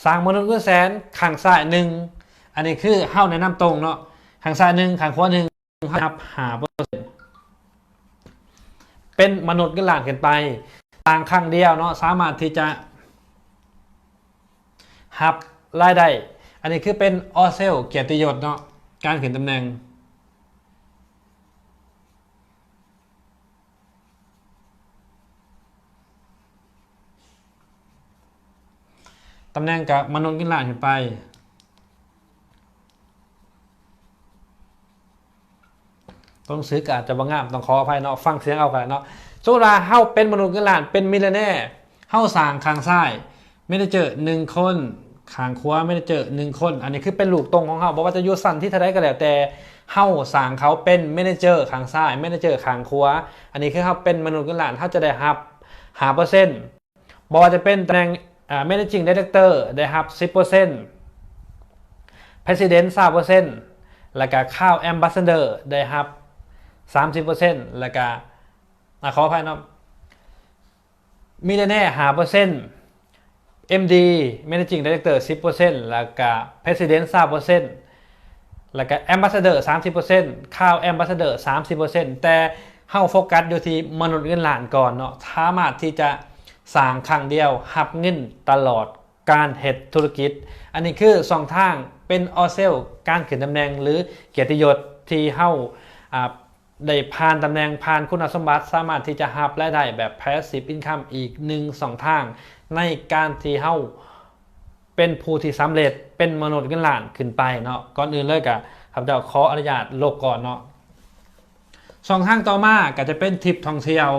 ສ້າງມະນຸດເງິນແສນ ຂ້າງຊ້າຍໜຶ່ງ, ອັນນີ້ຄືເຮົາແນະນຳຕົງເນາະ, ຂ້າງຊ້າຍໜຶ່ງ ຂ້າງຂວາໜຶ່ງ ຮັບຫ້າເປີເຊັນ ເປັນມະນຸດເງິນລ້ານຂຶ້ນໄປ. ສ້າງຄັ້ງດຽວເນາະ ສາມາດທີ່ຈະຮັບລາຍໄດ້. ອັນນີ້ຄືເປັນ All Sale ກຽດຕິຍົດເນາະ, ການຂຶ້ນຕຳແໜ່ງ. ຕຳແໜ່ງກະມະນຸດເງິນລ້ານຂຶ້ນໄປ. ຕົວໜັງສືກໍອາດຈະບໍ່ງາມ ຕ້ອງຂໍອະໄພເນາະ, ຟັງສຽງເອົາກໍໄດ້ເນາະ. ສົມມຸດວ່າເຮົາເປັນມະນຸດເງິນລ້ານ ເປັນມິລເນຍ, ເຮົາສ້າງຂ້າງຊ້າຍ ແມເນເຈີໜຶ່ງຄົນ, ຂ້າງຂວາແມເນເຈີໜຶ່ງຄົນ. ອັນນີ້ຄືເປັນລູກຕົງຂອງເຮົາ, ບໍ່ວ່າຈະຢູ່ຊັ້ນທີ່ເທົ່າໃດກໍແລ້ວແຕ່, ເຮົາສ້າງເຂົາເປັນແມເນເຈີຂ້າງຊ້າຍ, ແມເນເຈີຂ້າງຂວາ. ອັນນີ້ຄືເຮົາເປັນມະນຸດເງິນລ້ານ, ເຮົາຈະໄດ້ຮັບຫ້າເປີເຊັນ. ບໍ່ວ່າຈະເປັນຕຳແໜ່ງ ອາ Managing Director ໄດ້ຮັບສິບເປີເຊັນ, President ຊາວເປີເຊັນ ແລ້ວກະ Crown Ambassador ໄດ້ຮັບສາມສິບເປີເຊັນ ແລ້ວກະ ອາ ຂໍອະໄພເນາະ ມິລເນຍຫ້າເປີເຊັນ, ເອັມດີ Managing Director ສິບເປີເຊັນ ແລ້ວກະ President ຊາວເປີເຊັນ ແລ້ວກະ Ambassador ສາມສິບເປີເຊັນ, Crown Ambassador ສາມສິບເປີເຊັນ. ແຕ່ເຮົາໂຟກັສຢູ່ທີ່ມະນຸດເງິນລ້ານກ່ອນເນາະ, ສາມາດທີ່ຈະສ້າງຄັ້ງດຽວຮັບເງິນຕະຫຼອດການເຮັດທຸລະກິດ. ອັນນີ້ຄືຊ່ອງທາງເປັນ All Sale ການຂຶ້ນຕຳແໜ່ງ ຫຼື ກຽດຕິຍົດທີ່ເຮົາ ອາ ໄດ້ຜ່ານຕຳແໜ່ງ, ຜ່ານຄຸນນະສົມບັດ, ສາມາດທີ່ຈະຮັບລາຍໄດ້ແບບ Passive Income ອີກໜຶ່ງຊ່ອງທາງໃນການທີ່ເຮົາເປັນຜູ້ທີ່ສຳເລັດ, ເປັນມະນຸດເງິນລ້ານຂຶ້ນໄປເນາະ. ກ່ອນອື່ນເລີຍກະ ຂ້າພະເຈົ້າຂໍອະນຸຍາດລົບກ່ອນເນາະ. ຊ່ອງທາງຕໍ່ມາກໍຈະເປັນທຣິບທ່ອງທ່ຽວ.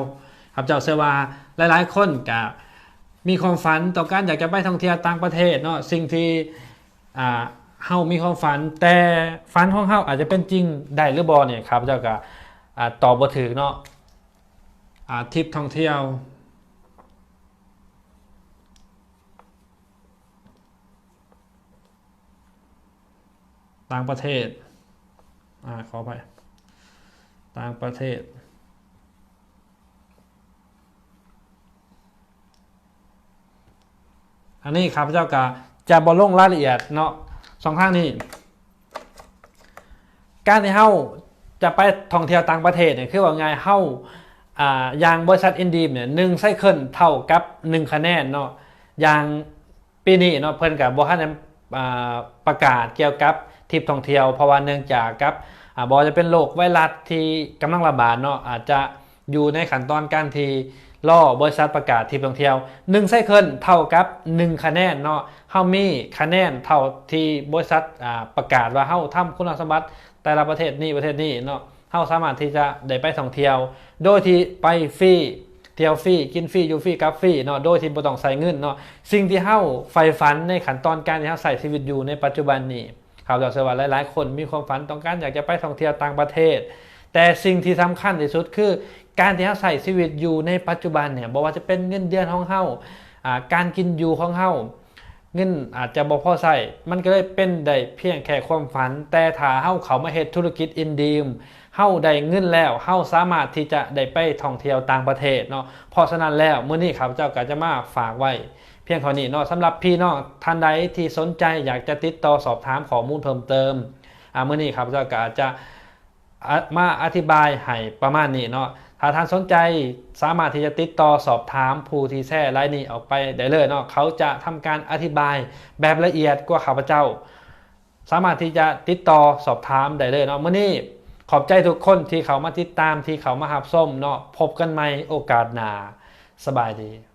ຂ້າພະເຈົ້າເຊື່ອວ່າຫຼາຍໆຄົນກະມີຄວາມຝັນຕ້ອງການຢາກຈະໄປທ່ອງທ່ຽວຕ່າງປະເທດເນາະ, ສິ່ງທີ່ ອາ ເຮົາມີຄວາມຝັນ ແຕ່ຝັນຂອງເຮົາອາດຈະເປັນຈິງໄດ້ຫຼືບໍ່ນີ້ ຂ້າພະເຈົ້າກໍ ອາ ຕອບບໍ່ຖືກເນາະ. ອາ ທຣິບທ່ອງທ່ຽວຕ່າງປະເທດ ອາ ຂໍອະໄພ ຕ່າງປະເທດ. ອັນນີ້ຂ້າພະເຈົ້າກໍຈະບໍ່ລົງລາຍລະອຽດເນາະ. ຊ່ອງທາງນີ້ ການທີ່ເຮົາຈະໄປທ່ອງທ່ຽວຕ່າງປະເທດນີ້ ຄືວ່າງ່າຍ ເຮົາ ອ່າ ຢ່າງບໍລິສັດ InDeems ເນ່ຍ ໜຶ່ງ cycle ເທົ່າກັບ ໜຶ່ງ ຄະແນນເນາະ. ຢ່າງປີນີ້ເນາະ ເພິ່ນກໍບໍ່ທັນໄດ້ ອ່າ ປະກາດກ່ຽວກັບທຣິບທ່ອງທ່ຽວ ເພາະວ່າເນື່ອງຈາກກັບ ອ່າ ບໍ່ວ່າຈະເປັນໂລກໄວຣັສທີ່ກຳລັງລະບາດເນາະ ອາດຈະຢູ່ໃນຂັ້ນຕອນການທີ່ລໍບໍລິສັດປະກາດທຣິບທ່ອງທ່ຽວ. ໜຶ່ງ cycle ເທົ່າກັບ ໜຶ່ງ ຄະແນນເນາະ. ເຮົາມີຄະແນນເທົ່າທີ່ບໍລິສັດ ອ່າ ປະກາດວ່າເຮົາທຳຄຸນນະສົມບັດແຕ່ລະປະເທດນີ້ ປະເທດນີ້ເນາະ. ເຮົາສາມາດທີ່ຈະໄດ້ໄປທ່ອງທ່ຽວ ໂດຍທີ່ໄປຟຣີ ທ່ຽວຟຣີ ກິນຟຣີ ຢູ່ຟຣີ ກັບຟຣີເນາະ ໂດຍທີ່ບໍ່ຕ້ອງໃຊ້ເງິນເນາະ. ສິ່ງທີ່ເຮົາໃຝ່ຝັນໃນຂັ້ນຕອນການທີ່ເຮົາໃຊ້ຊີວິດຢູ່ໃນປັດຈຸບັນນີ້ ຂ້າພະເຈົ້າເຊື່ອວ່າຫຼາຍໆຄົນມີຄວາມຝັນຕ້ອງການຢາກຈະໄປທ່ອງທ່ຽວຕ່າງປະເທດ, ແຕ່ສິ່ງທີ່ສຳຄັນທີ່ສຸດຄື ການທີ່ເຮົາໃຊ້ຊີວິດຢູ່ໃນປັດຈຸບັນເນ່ຍ ບໍ່ວ່າຈະເປັນເງິນເດືອນຂອງເຮົາ, ອາ ການກິນຢູ່ຂອງເຮົາ, ເງິນອາດຈະບໍ່ພໍໃຊ້, ມັນກໍເລີຍເປັນໄດ້ພຽງແຄ່ຄວາມຝັນ. ແຕ່ຖ້າເຮົາເຂົ້າມາເຮັດທຸລະກິດ InDeems ເຮົາໄດ້ເງິນແລ້ວ ເຮົາສາມາດທີ່ຈະໄດ້ໄປທ່ອງທ່ຽວຕ່າງປະເທດເນາະ. ເພາະສະນັ້ນແລ້ວ ມື້ນີ້ຂ້າພະເຈົ້າກໍຈະມາຝາກໄວ້ພຽງເທົ່ານີ້ເນາະ. ສຳລັບພີ່ນ້ອງທ່ານໃດທີ່ສົນໃຈຢາກຈະຕິດຕໍ່ສອບຖາມຂໍ້ມູນເພີ່ມເຕີມ ອາ ມື້ນີ້ຂ້າພະເຈົ້າກໍອາດຈະ ອະ ມາອະທິບາຍໃຫ້ປະມານນີ້ເນາະ. ຖ້າທ່ານສົນໃຈ ສາມາດທີ່ຈະຕິດຕໍ່ສອບຖາມຜູ້ທີ່ແຊລາຍນີ້ອອກໄປໄດ້ເລີຍເນາະ. ເຂົາຈະທຳການອະທິບາຍແບບລະອຽດກວ່າຂ້າພະເຈົ້າ. ສາມາດທີ່ຈະຕິດຕໍ່ສອບຖາມໄດ້ເລີຍເນາະ. ມື້ນີ້ຂອບໃຈທຸກຄົນທີ່ເຂົ້າມາຕິດຕາມ, ທີ່ເຂົ້າມາຮັບຊົມເນາະ. ພົບກັນໃໝ່ໂອກາດໜ້າ. ສະບາຍດີ.